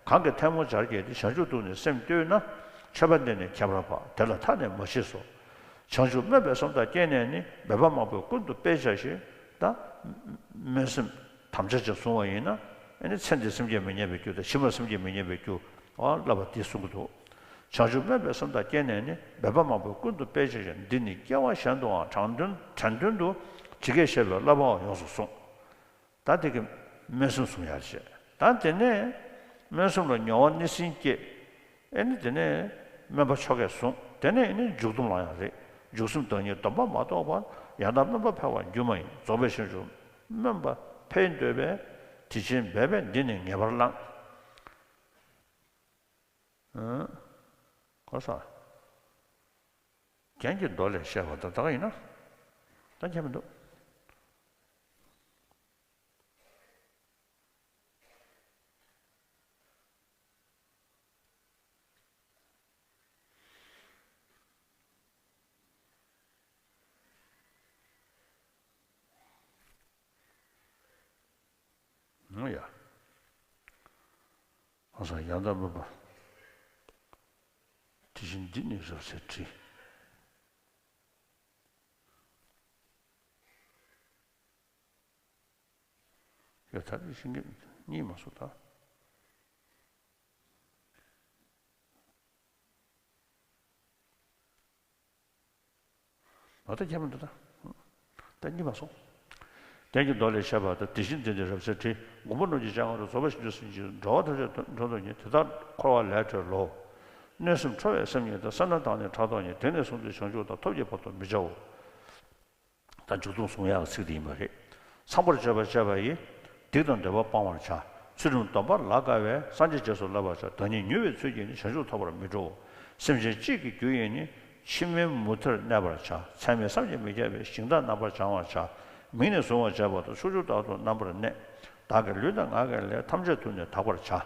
གང་གིས་ཐལ་མོ་སྦྱར་བགྱིས་ཏེ། བྱང་ཆུབ་ཏུ་ནི་སེམས་གཏོད་ན། མཆོད་པ་འདི་ནི་ཁྱད་པར་འཕགས། དེ་ལ་མཐའ་ནས་མ་མཆིས་སོ། བྱང་ཆུབ་སྨོན་པའི་སེམས་དང་བསྐྱེད་ནས་ནི། འབད་པ་མང་པོས་ཀུན་ཏུ་སྤེལ་བྱ་ཞིང་། ད་སྨོན་སེམས་དམ་བཅའ་ཅིག་བཟུང་བ་ཡིན་ན། ཨ་ནི་ཚེ་འདིར་སེམས་བསྐྱེད་མི་ཉན་པའི་རྒྱུ་དང་། ཕྱི་མར་སེམས་བསྐྱེད་མི་ཉན་པའི་རྒྱུ། ཨ་བསླབ་པ་འདི་གསུང་གི་འདུག་བྱང་ཆུབ་སྨོན་པའི་སེམས་དང་བསྐྱེད་ནས་ནི། འབད་པ་མང་པོས་ཀུན་ཏུ་སྤེལ་བྱ་ཞིང་། འདི་ནི་སྐྱེ་བ་གཞན་དུའང་དྲན་དོན་དྲན་དོན་དུ། ཇི་སྐད་བཤད་པའི་བསླབ་པའང་ཡོངས་སུ་བཟུང་། ད་དེ་གི་སྨོན་སེམས་བཟུང་ཡག་བྱས། ད་དེ་ནས་སྨོན་སེམས་ལ་མྱོང་བ་སྣེ་ཟིན་སྐྱེས། ཨེ་ནི་དེ་ནས་སྨོན་པ་ཆོ་གས་བཟུང་། དེ་ནས་ཨེ་ནི་འཇུག་སྡོམ་ལ་ཡང་རེད། འཇུག་སེམས་བདག་ཉིད་སྡོམ་པ་མ་གཏོགས་པར། ཡང་དག་སྨོན་པ་འཕེལ་བར་འགྱུར་མ་ཡིན། རྫོགས་པའི་བྱང་ཆུབ་སྨོན་པ་འཕེལ་འདོད་པས། དེ་བཞིན་འབད་པས་འདི་ནི་ངེས་པར་བླང་། ཨང་། གོ་སོང་། རྒྱན་གྱི་མདོ་ལས་བཤད་པ་དང་། ད་ག་ཡིན་ན། ད་མཁྱེན་མི་འདུག་ཨང་ཡ། ཨང་ས་ཡང་དག་སྨོན་པ། དེ་བཞིན་འདི་ནི་རབ་གསལ་བྲིས། ཡ་ད་དེ་བཞིན་གྱི་གཉིས་མ་སོང་ད། ང་ད་མཁྱེན་མི་འདུག་ད། ད་གཉིས་མ་སོང་། རྒྱན་གྱི་མདོ་ལས་བཤད་པ་དང་། དེ་བཞིན་འདི་ནི་རབ་གསལ་བྲིས། མགོན་པོ་ཀླུ་ཆེན་སྤྱན་སྔ་རུ། རྫོགས་པའི་བྱང་ཆུབ་སེམས་ཀྱིས། འགྲོ་བ་ཐམས་ཅད་འགྲོ་འདོད་ཉིད། དེ་དག་འཁོར་བ་ལས་གྲོལ་ལོ། གནོད་སེམས་ཁྲོ་བའི་སེམས་ཉིད་དང་། སེར་སྣ་དང་ནི་ཕྲག་དོག་ཉིད། དེང་ནས་བཟུང་སྟེ་བྱང་ཆུབ་དང་། ཐོབ་ཀྱི་བར་དུ་མི་བྱའོ། ད་མཇུག་སྡོམ་གསུང་ཡག་གི་ཚིག་དེ་ཡིན་པ་རེད། ཚངས་པར་སྤྱོད་པ་སྤྱད་པ་ཡིས། སྡིག་དང་འདོད་པ་སྤང་བར་བྱ། ཚུལ་ཁྲིམས་སྡོམ་པ་ལ་དགའ་བས། སངས་རྒྱས་རྗེས་སུ་བསླབ་པར་བྱ། བདག་ཉིད་མྱུར་བའི་ཚུལ་གྱིས་ནི། བྱང་ཆུབ་ཐོབ་པར་མི་སྤྲོའོ། སེམས་ཅན་གཅིག་གི་རྒྱུ་ཡིས་ནི། ཕྱི་མའི་མུ་མཐར་གནས་པར་བྱ། ཚད་མེད་བསམ་གྱིས་མི་ཁྱབ་པའི། ཞིང་དག་རྣམ་པར་སྦྱང་བར་བྱ། མིང་ནས་གཟུང་བར་བྱ་བ་དང་། ཕྱོགས་བཅུ་རྟག་ཏུ་རྣམ་པར་གནས། བདག་གི་ལུས་དང་ངག་གི་ལས། ཐམས་ཅད་དུ་ནི་དག་པར་བྱ།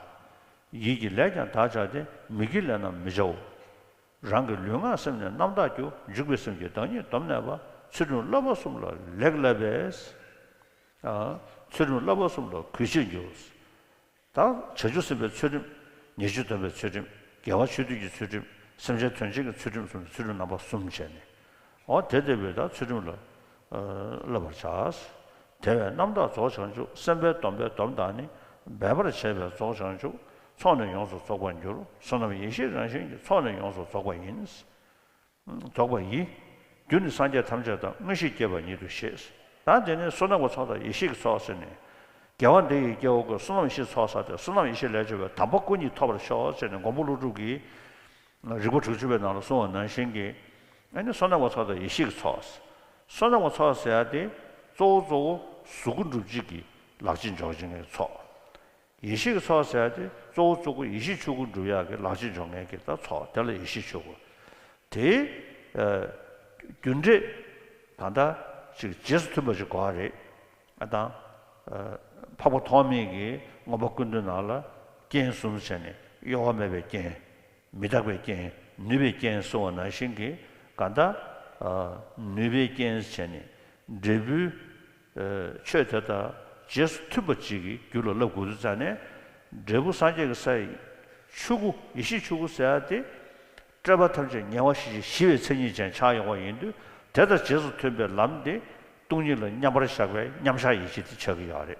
ཡིད་ཀྱི་ལས་ཀྱང་དག་བྱ་སྟེ། མི་དགེའི་ལས་རྣམས་མི་བྱའོ། རང་གི་ལུས་ངག་སེམས་ནི་རྣམ་དག་རྒྱུ། འཇུག་པའི་སེམས་ཀྱིས་བདག་ཉིད་སྡོམ་གནས་པ། ཚུལ་ཁྲིམས་བསླབ་པ་གསུམ་ལ་ལེགས་བསླབས་པས། ཨ། ཚུལ་ཁྲིམས་བསླབ་པ་གསུམ་ལ་གུས་ཕྱིར་འགྱུར། ད་བྱང་ཆུབ་སེམས་དཔའི་ཚུལ་ཁྲིམས། ཉེས་སྤྱོད་སྡོམ་པའི་ཚུལ་ཁྲིམས། དགེ་བ་ཆོས་སྡུད་ཀྱི་ཚུལ་ཁྲིམས། སེམས་ཅན་དོན་བྱེད་ཀྱི་ཚུལ་ཁྲིམས་གསུམ། ཚུལ་ཁྲིམས་རྣམ་པ་གསུམ་བྱས་ནས། འོ་དེ་ལྟ་བུའི་ད་ཚུལ་ཁྲིམས་ལ་ཨ་བསླབ་པར་བྱ། དེ་བས་རྣམ་དག་རྫོགས་བྱང་ཆུབ། སེམས་དཔའི་སྡོམ་པའི་སྡོམ་དག་ནི། འབད་པར་བྱས་པས་རྫོགས་བྱང་ཆུབ། ཚོགས་ནི་ཡོངས་སུ་རྫོགས་པར་འགྱུར། བསོད་ནམས་ཡེ་ཤེས་རང་བཞིན་གྱིས། ཚོགས་ནི་ཡོངས་སུ་རྫོགས་པ་ཡིན། རྫོགས་པ་ཡི། རྒྱུ་ནི་སངས་རྒྱས་ཐམས་ཅད་དང་། མངོན་ཤེས་སྐྱེས་པ་ཉིད་དུ་ཤེས། ད་དེ་ནས་བསོད་ནམས་ཀྱི་ཚོགས་དང་ཡེ་ཤེས་ཀྱི་ཚོགས་ཟེར་ནས། དགེ་བ་འདི་ཡི་སྐྱེ་བོ་ཀུན། བསོད་ནམས་ཡེ་ཤེས་ཚོགས་བསགས་ཏེ། བསོད་ནམས་ཡེ་ཤེས་ལས་བྱུང་བའི། དམ་པ་སྐུ་གཉིས་ཐོབ་པར་ཤོག་ཟེར་ནས་མགོན་པོ་ཀླུ་སྒྲུབ་ཀྱིས། རིགས་པ་དྲུག་ཅུ་པའི་ནང་ལ་གསུངས་པ་ནང་བཞིན་གྱི། ཨ་ནི་བསོད་ནམས་ཀྱི་ཚོགས་དང་ཡེ་ཤེས་ཀྱི་ཚོགས། བསོད་ནམས་ཀྱི་ཚོགས་ཟེར་ཡ་དེ་གཙོ་བོ་གཙོ་བོ་གཟུགས་སྐུ་འགྲུབ་བྱེད་ཀྱི་ལག་རྗེས་འཇོག་བྱེད་མཁན་གྱི་ཚོགས། ཡེ་ཤེས་ཀྱི་ཚོགས་ཟེར་ཡ་དེ་གཙོ་བོ་གཙོ་བོ་ཡེ་ཤེས་ཆོས་སྐུ་འགྲུབ་ཡག་གི་ལག་རྗེས་འཇོག་མཁན་གྱི་ད་ཚོགས་དེ་ལ་ཡེ་ཤེས་ཆོས་སྐུ། དེ་ཨ་རྒྱུ་འབྲས་ད་ལྟ་ཅིག་རྗེས་སུ་མཐུན་པ་ཅིག་དགོས་པ་རེད། ཨ་དང་། ཨ་འཕགས་པ་ཐོགས་མེད་ཀྱི་མངོན་པ་ཀུན་བཏུས་ནང་ལ་རྐྱེན་གསུམ་བྱས་ནས། གཡོ་བ་མེད་པའི་རྐྱེན། མི་རྟག་པའི་རྐྱེན། ནུས་པའི་རྐྱེན་གསུངས་པ་ནང་བཞིན་གྱི། གང་ལྟར་ཨ་ནུས་པའི་རྐྱེན་བྱས་ནས་འབྲས་བུའི་ཨ་ཆོས་དེ་དག་རྗེས་སུ་མཐུན་པ་ཅིག་གི་རྒྱུད་ལ་བསླབ་དགོས་དུས་ཙང་ནས། འབྲས་བུ་སངས་རྒྱས་ཀྱི་ས་ཡི་ཆོས་སྐུ། ཡེ་ཤེས་ཆོས་སྐུ་ཟེར་ཡ་དེ། སྤྲོས་པ་ཐམས་ཅད་ངལ་བ་ཞི་ཞི་བའི་མཚན་ཉིད་ཅན་ཆགས་ཡོང་བ་ཡིན་དུས། དེ་དང་རྗེས་སུ་མཐུན་པའི་ལམ་དེ་སྟོང་ཉིད་ལ་མཉམ་པར་བཞག་པའི་མཉམ་བཞག་ཡེ་ཤེས་དེ་ཆགས་ཀྱི་ཡོད་རེད།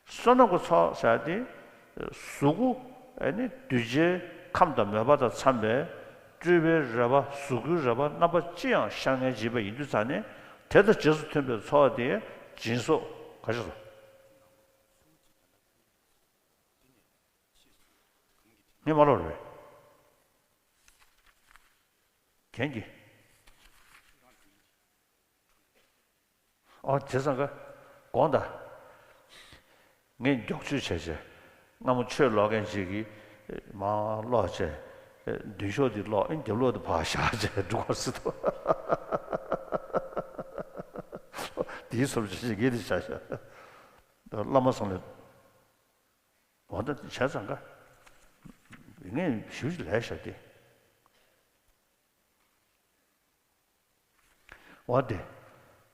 བསོད་ནམས་ཀྱི་ཚོགས་ཟེར་ཏེ། གཟུགས་སྐུ། ཨ་ནི་གདུལ་བྱའི་ཁམས་དང་མོས་པ་དང་འཚམས་པའི་སྤྲུལ་པའི་རོལ་པ། གཟུགས་སྐུའི་རོལ་པ་རྣམ་པ་ཅི་ཡང་ཤར་ངེས་བྱེད་པ་ཡིན་དུས་ཙང་ནས། དེ་དང་རྗེས་སུ་མཐུན་པའི་ཚོགས་དེ་སྦྱིན་སོགས། ག་ཅི་སོགས། ངས་མ་ལོག་རེད་པས། རྒྱན་གྱི། ཨོ་བྱས་ཙང་ཀ། དགོངས་དག། ངས་མགྱོགས་བཅོས་བྱས་བྱས། སྔ་མོ་ཆོས་ཀློག་མཁན་ཅིག་གིས་མར་ཀློག་བྱས། མདུན་ཤོག་འདི་ཀློག་ཨེ་རྒྱབ་ལོགས་དེ་ཕར་བཞག་བྱས་འགྲོ་གར་སྲིད་དོ། དེའི་བཟོ་འདྲ་ཅིག་ངས་དེ་བཞག་བཞག། བླ་མ་ཚང་ལ། འོ་ད་བྱས་ཙང་ཀ། ངས་ཞུ་ཞིག་ལས་བཞག་སྟེ། འོ་དེ།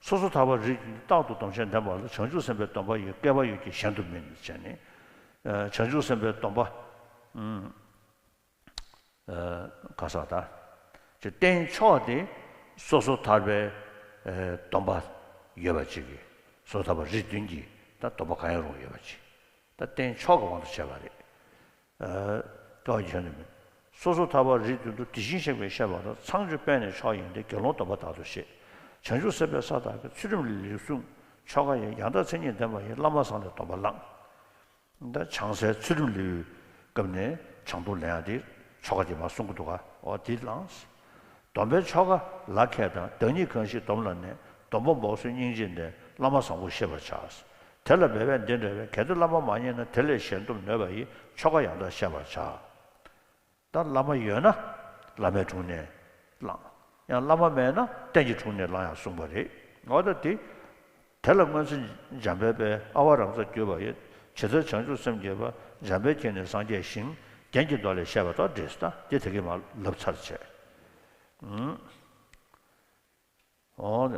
སོ་སོ་ཐར་པ་རིགས་རྟག་ཏུ་སྡོམ་བྱེད་ལྡན་པ་ལ། བྱང་ཆུབ་སེམས་དཔའི་སྡོམ་པ་ཡོད། བསྐལ་པ་ཡོད་ཀྱང་གཞན་དུ་མིན་བྱས་ནས། ཨ། བྱང་ཆུབ་སེམས་དཔའི་སྡོམ་པ། ཨུམ། ཨ། ག་ས་ད། ཅེས་རྟེན་མཆོག་དེ་སོ་སོ་ཐར་པའི། ཨ། སྡོམ་པ་ཡོད་པ་ཅིག་གིས། སོ་སོ་ཐར་པ་རིགས་བདུན་གྱི་ད་སྡོམ་པ་གང་ཡང་རུང་ཡོད་པ་ཅིག་ད་རྟེན་མཆོག་གི་དབང་དུ་བྱས་པ་རེད། ཨ། བསྐལ་པ་གཞན་དུ་མིན། སོ་སོ་ཐར་པ་རིགས་བདུན་དུ་དེ་བཞིན་གཤེགས་པས་བཤད་པ་ལྟར། ཚངས་སྤྱོད་པས་ནི་མཆོག་ཡིན་ཏེ། དགེ་སློང་སྡོམ་པ་དག་ཏུ་བཤད། བྱང་ཆུབ་སེམས་དཔའི་ས་དག་གི། ཚུལ་ཁྲིམས་ལས་ལེའུར་གསུངས་ཆོ་ག་ཡིན། ཡང་དག་མཚན་ཉིད་ལྡན་པ་ཡིས། བླ་མ་བཟང་ལས་སྡོམ་པ་བླངས། ད་བྱང་སའི་ཚུལ་ཁྲིམས་ལེའུའི་སྐབས་ནས་བྱང་སྡོམ་ལེན་ཡ་དེ་ཆོ་ག་དེ་མར་གསུང་གི་འདུག་ག་འོ་དེ་བླངས། སྡོམ་པའི་ཆོ་ག་ལ་མཁས་དང་། བདག་ཉིད་གང་ཞིག་སྡོམ་ལ་གནས། སྡོམ་པ་འབོགས་སོ་སྙིང་རྗེ་ལྡན། བླ་མ་བཟང་པོ་ཤེས་པར་བྱ། དེ་ལ་འབད་པས་འདི་འདྲ་བས། གལ་ཏེ་བླ་མ་མ་རྙེད་ན། དེ་ལས་གཞན་སྡོམ་ནུས་པ་ཡིས། ཆོ་ག་ཡང་དག་བཤད་པར་བྱ། ད་བླ་མ་ཡོད་ན་བླ་མའི་དྲུང་ནས་བླངས། ཡང་བླ་མ་མེད་ན་རྟེན་གྱི་དྲུང་ནས་བླངས་ཡང་གསུངས་པ་རེད། འོ་ད་དེ། དེ་ལ་སྔོན་ཚེ་འཇམ་དཔལ་དཔལ། ཨ་བ་རམ་སར་གྱུར་པ་ཡི། ཇི་ལྟར་བྱང་ཆུབ་སེམས་བསྐྱེད་པ། འཇམ་དཔལ་མཁྱེན་ནས་སངས་རྒྱས་ཤིང་། རྒྱན་གྱི་མདོ་ལས་བཤད་པ་ལྟར་འགྲེས་སོ། ད་དེ་དེ་གས་མར་ལབ་ཚར་བྱས། ཨུམ། འོ་ན།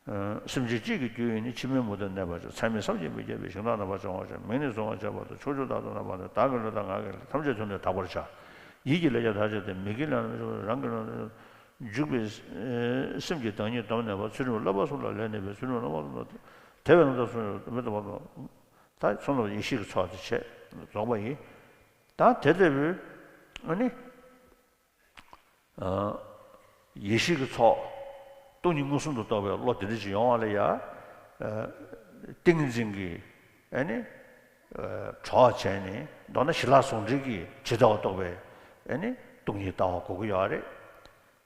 ཨ། སེམས་ཅན་གཅིག་གི་རྒྱུ་ཡིས་ནི། འཆི་མེད་མུ་སྟེགས་གནས་པར་བྱ། ཚད་མེད་བསམ་གྱིས་མི་ཁྱབ་པའི། ཞིང་དག་རྣམ་པར་སྦྱོང་བར་བྱ། མིང་ནི་གཟུང་བར་བྱ་བ་དང་། ཕྱོགས་བཅུ་དག་ཏུ་རྣམ་པར་སྣང་། བདག་གི་ལུས་དང་ངག་གི་ལས། ཐམས་ཅད་ཐུབ་ནས་དག་པར་བྱ། ཡིད་ཀྱི་ལས་ཀྱང་དག་བྱ་སྟེ། མི་དགེ་ལས་རྣམས་ཀྱང་རང་གི་ལུས་ལ་འཇུག་པའི་སེམས་ཀྱིས་བདག་ཉིད་སྡོམ་ནུས་པ། ཚུལ་ཁྲིམས་བསླབ་པ་གསུམ་ལ་ལས་གནས་པའི། ཚུལ་ཁྲིམས་བསླབ་པ་གསུམ་ལ་དད་པས་རྣམ་དག་གསུམ་ཡོད་མེད་དུ་བ་དང་། ད་གསུམ་ལ་ཡེ་ཤེས་ཀྱི་ཚོགས་དེ་བྱས་རྫོགས་པ་ཡིན། ད་དེ་ལྟ་བུའི་ཨ་ནི། ཨ། ཡེ་ཤེས་ཀྱི་ཚོགས། སྟོང་ཉིད་མངོན་སུམ་དུ་རྟོགས་པའི་བློ་དེ་འདྲ་ཞིག་ཡོང་བ་ལ་ཡ། ཨ། ཏིང་ངེ་འཛིན་གྱི་ཨ་ནི། ཨ། གྲོགས་བྱས་ནས། མདོར་ན་ཞི་ལྷག་ཟུང་འབྲེལ་གྱིས་ཇི་ལྟ་བ་རྟོགས་པའི་ཨ་ནི་སྟོང་ཉིད་ལྟ་བ་དགོས་ཀྱི་ཡོད་རེད།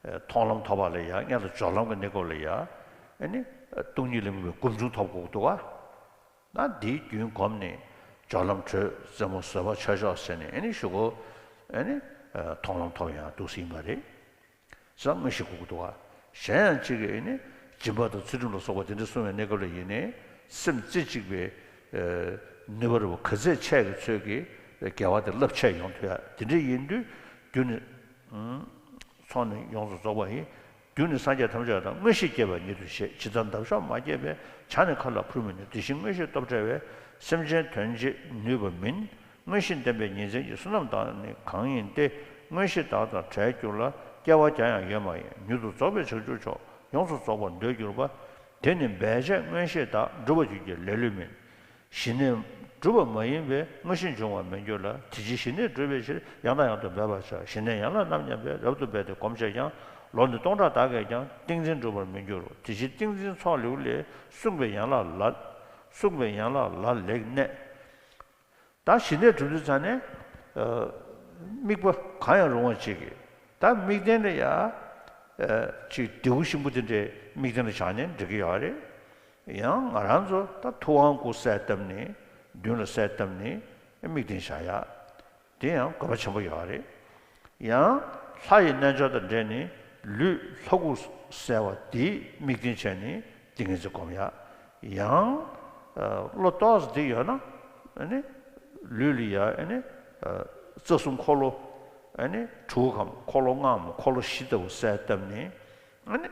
ཨ། མཐོང་ལམ་ཐོབ་པ་ལ་ཡ། མངོན་དུ་སྦྱོར་ལམ་གྱི་གནས་སྐབས་ལ་ཡ། ཨ་ནི་སྟོང་ཉིད་ལ་དམིགས་པའི་སྒོམ་བྱུང་ཐོབ་དགོས་ཀྱི་འདུག་ག་ན་འདིའི་རྒྱུན་བསྒོམས་ནས། སྦྱོར་ལམ་དྲོད་རྩེ་མོ་བཟོད་པ་ཆོས་མཆོག་ཟེར་ནས་ཨ་ནི་གཞུག་གུ་ཨ་ནི། ཨ། མཐོང་ལམ་ཐོབ་ཡང་འདུག་སེ་ཡིན་པ་རེད། ཟེར་མངོན་ཤེས་དགོས་ཀྱི་འདུག་ག་གཞན་ཡང་གཅིག་གིས་ཨ་ནི་སྦྱིན་པ་དང་ཚུལ་ཁྲིམས་ལ་སོགས་པ་དེ་འདྲ་གསུངས་པའི་གནས་སྐབས་ལ་ཡིན་ནའི། སེམས་རྩེ་གཅིག་པའི། ཨ། ནུས་པ་རུ་ག་ཚད་ཆེ་གི་ཚོད་ཀྱིས་དགེ་བ་དེ་རླབས་ཆེ་ཡོང་ཐུབ་ཡ། དེ་འདྲ་ཡིན་དུས་རྒྱུ་ནི། ཨུམ། ཚོགས་ནི་ཡོངས་སུ་རྫོགས་པ་ཡིན། རྒྱུ་ནི་སངས་རྒྱས་ཐམས་ཅད་དང་། མངོན་ཤེས་སྐྱེས་པ་ཉིད་དུ་བཞེད། ཇི་ལྟར་འདབ་གཤོག་མ་སྐྱེས་པས། བྱ་ནི་མཁའ་ལ་འཕུར་མི་ནུས། དེ་བཞིན་མངོན་ཤེས་སྟོབས་བྲལ་བས། སེམས་ཅན་དོན་བྱེད་ནུས་པ་མིན། མངོན་ཤེས་ལྡན་པས་ཉིན་མཚན་གྱི། བསོད་ནམས་དག་ནི་གང་ཡིན་ཏེ། མངོན་ཤེས་དག་དང་བྲལ་གྱུར་ལ། སྐྱེ་བ་བརྒྱ་ཡང་ཡོད་མ་ཡིན། མྱུར་དུ་རྫོགས་པའི་བྱང་ཆུབ་མཆོག་ཡོངས་སུ་རྫོགས་པར་འདོད་གྱུར་པ། དེ་ནི་འབད་བྱས་མངོན་ཤེས་དག་འགྲུབ་པར་གྱུར་གྱི་ལེ་ལོས་མིན། ཞི་གནས་གྲུབ་པ་མ་ཡིན་པས། མངོན་ཤེས་འབྱུང་བར་མི་འགྱུར་ལ། དེ་ཕྱིར་ཞི་གནས་སྒྲུབ་པའི་ཕྱིར། ཡང་དང་ཡང་དུ་འབད་པར་བྱ། ཞི་གནས་ཡན་ལག་རྣམ་མཉམ་པས། རབ་ཏུ་འབད་དེ་གོམས་བྱས་ཀྱང་། ལོ་ནི་སྟོང་ཕྲག་དག་གིས་ཀྱང་། ཏིང་འཛིན་འགྲུབ་པར་མི་འགྱུར་རོ། དེ་ཕྱིར་ཏིང་འཛིན་ཚོགས་ལེའུ་ལས། གསུངས་པའི་ཡན་ལག་ལ། གསུངས་པའི་ཡན་ལག་ལ་ལེགས་གནས། ད་ཞི་གནས་གྲུབ་དུས་ཙ་ནས། ཨ། དམིགས་པ་གང་ཡང་རུང་བ་ཅིག་གིས། ད་དམིགས་རྟེན་ལ་ཡ། ཨ། ཅིག་ལྡེའུ་ཤིང་བུ་དེ་འདྲའི་དམིགས་རྟེན་ལ་བཞག་ནས་འགྲིག་གི་ཡོད་རེད། ཡང་ང་རང་ཚོ་ད་ཐུབ་དབང་སྐུ་གསལ་བཏབ་ནས། མདུན་ལ་གསལ་བཏབ་ནས་དམིགས་རྟེན་བཞག་ཡ། དེ་ཡང་དགོས་པ་ཆེན་པོ་ཡོད་རེད། ཡང་ལྷ་ཡི་རྣལ་འབྱོར་དང་འབྲེལ་ནས་ལུས་ལྷ་སྐུ་གསལ་བ་དེ་དམིགས་རྟེན་བྱས་ནས་ཏིང་ངེ་འཛིན་སྒོམ་ཡ། ཡང་། ཨ། བློ་ཏོག་ཙམ་འདི་ཡོད་ན། ཨ་ནི། ལུས་ལ་ཡ། ཨ་ནི། ཨ། རྩ་གསུམ་འཁོར་ལོ། ཨ་ནི། དྲུག་གམ་འཁོར་ལོ་ལྔའམ་འཁོར་ལོ་བཞི་ལྟ་བུ་གསལ་བཏབ་ནས། ཨ་ནི།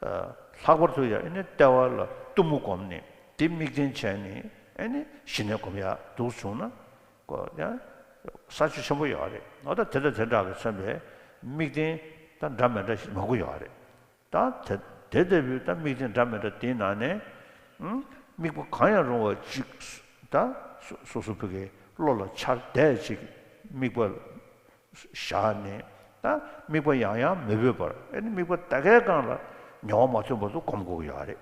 ཨ། ལྷག་པར་དུ་ཡ། ཨ་ནི་ལྟེ་བ་ལ་གཏུམ་མོ་བསྒོམས་ནས་དེ་དམིགས་རྟེན་བྱས་ནས། ཨ་ནི་ཞི་གནས་སྒོམ་ཡ་འདུག་བྱུང་ན། ཀོ་ཡང་ས་ཆ་ཆེན་པོ་ཡོད་རེད། འོ་ད་དེ་དང་དེ་འདྲ་གི་མཚོན་པའི་དམིགས་རྟེན་ད་འདྲ་མི་འདྲ་ཞིག་མང་པོ་ཡོད་རེད། ད་དེ་དེ་ལྟ་བུའི་ད་དམིགས་རྟེན་འདྲ་མི་འདྲ་དེའི་ནང་ནས། ཨུམ། དམིགས་པ་གང་ཡང་རུང་བ་ཅིག་ད་སོ་སོ་སོ་ཕ་གི་བློ་ལ་འཆར་བསྡད་ཅིག་དམིགས་པ་བཞག་ནས། ད་དམིགས་པ་ཡང་ཡང་མི་འབོད་པར། ཨ་ནི་དམིགས་པ་ད་གའི་སྒང་ལ་ཉེ་བར་མ་ཐོན་བར་དུ་སྒོམ་དགོས་ཀྱི་ཡོད་རེད།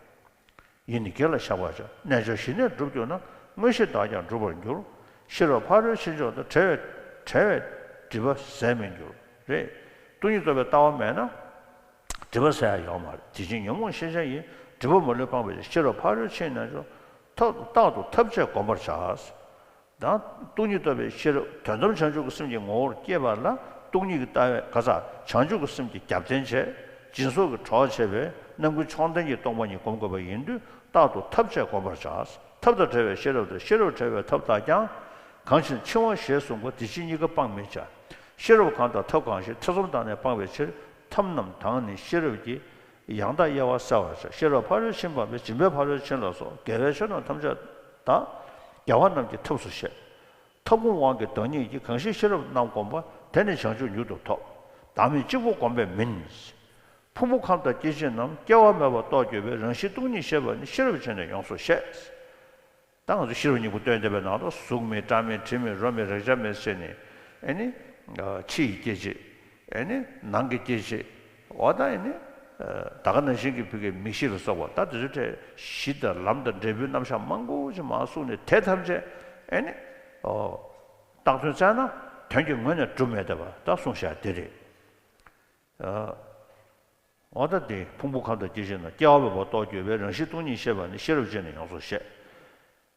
ཡིད་ནི་དགེ་ལ་བཞག་པར་བྱ། རྣལ་འབྱོར་ཞི་གནས་བསྒྲུབ་གྱུར་ན། མངོན་ཤེས་དག་ཀྱང་འགྲུབ་པར་འགྱུར། ཤེས་རབ་ཕ་རོལ་ཕྱིན་མཆོག་དང་། བྲལ་བས་བྲལ་བས་སྒྲིབ་པ་ཟད་མི་འགྱུར། རེད། སྟོང་ཉིད་རྟོགས་པའི་ལྟ་བ་མེད་ན། སྒྲིབ་པ་ཟད་ཡ་ཡོད་མ་རེད། དེ་བཞིན་ཉོན་མོངས་ཤེས་བྱ་ཡིས། སྒྲིབ་པ་མ་ལུས་སྤངས་པའི་ཕྱིར། ཤེས་རབ་ཕ་རོལ་ཕྱིན་རྣལ་འབྱོར། ཐབས་རྟག་ཏུ་ཐབས་ཆེས་བསྒོམ་པར་བྱ། དང་། སྟོང་ཉིད་རྟོགས་པའི་ཤེས་རབ་དོན་དམ་བྱང་ཆུབ་ཀྱི་སེམས་ཀྱི་ངོ་བོར་སྐྱེས་པ་ལ། སྟོང་ཉིད་ཀྱི་ལྟ་བས་ག་ས་བྱང་ཆུབ་ཀྱི་སེམས་ཀྱི་རྒྱབ་རྟེན་བྱས། སྦྱིན་སོགས་ཀྱི་གྲོགས་བྱས་པས་རྣམ་ཀུན་མཆོག་ལྡན་གྱི་སྟོང་པ་ཉིད་སྒོམ་དགོས་པ་ཡིན་དུས། རྟག་ཏུ་ཐབས་ཆེས་བསྒོམ་པར་བྱ། ཐབས་དང་བྲལ་བའི་ཤེས་རབ་དང་། ཤེས་རབ་བྲལ་བའི་ཐབས་དག་ཀྱང་། གང་ཕྱིར་འཆིང་བ་ཞེས་གསུངས་པ། དེ་ཕྱིར་གཉིས་ཀ་སྤང་མི་བྱ། ཤེས་རབ་གང་དང་ཐབས་གང་ཞིག་ཐེ་ཚོམ་བཏང་ནས་སྤངས་པའི་ཕྱིར། ཐབས་རྣམས་དང་ནི་ཤེས་རབ་ཀྱིས། ཡང་དག་དབྱེ་བ་གསལ་བར་བྱ། ཤེས་རབ་ཕ་རོལ་ཕྱིན་པ་མེད། སྦྱིན་པས་ཕ་རོལ་ཕྱིན་ལ་སོགས། དགེ་བའི་ཆོས་རྣམས་ཐམས་ཅད་དག། རྒྱལ་བ་རྣམས་ཀྱི་ཐབས་སུ་བཤད། ཐབ་ཁུང་དབང་གི་བདག་ཉིད་ཀྱིས། གང་ཞིག་ཤེས་རབ་རྣམས་བསྒོམས་པ། དེ་ནི་བྱང་ཆུབ་མྱུར་དུ་ཐོབ། བདག་མེད་གཅིག་པུ་བསྒོམས་པས་མིན། ཕུང་པོ་ཁམས་དང་སྐྱེ་མཆེད་རྣམས། སྐྱེ་བ་མེད་པར་རྟོགས་གྱུར་པའི། རང་བཞིན་སྟོང་ཉིད་ཤེས་པ་ནི། ཤེས་རབ་བྱས་ནས་ཡོངས་སུ་ཤེས། ད་ང་ཚོ་ཤེས་རབ་སྙིང་པོ་སྟོན་བསྡད་པའི་ནང་ལ་གཟུགས་མེད། སྒྲ་མེད། དྲི་མེད། རོ་མེད། རེག་བྱ་མེད་ཟེར་ནས། ཨེ་ནི། ཕྱི་ཡི་སྐྱེ་མཆེད། ཨེ་ནི། ནང་གི་སྐྱེ་མཆེད། འོ་ད་ཨེ་ནི། ད་ག་ནང་བཞིན་གྱི་བུ་གའི་མིག་ཤེས་ལ་སོགས་པ། ད་དེ་ཚོའི་གྲས་གཞི་དང་ལམ་དང་འབྲས་བུའི་རྣམ་གཞག་མང་པོ་ཅིག་མར་གསུངས་ནས། དེ་ཐམས་ཅད་ཨེ་ནི། བཏགས་དོན་བཙལ་ན་དོན་གྱི་ངོས་ནས་གྲུབ་མེད་བསྡད་པ་ད་གསུངས་བཞག་དེ་རེད། འོ་ད་དེ་ཕུང་པོ་ཁམས་དང་སྐྱེ་མཆེད་རྣམས། སྐྱེ་བ་མེད་པར་རྟོགས་གྱུར་པའི། རང་བཞིན་སྟོང་ཉིད་ཤེས་པ་ནི། ཤེས་རབ་བྱས་ནས་ཡོངས་སུ་ཤེས།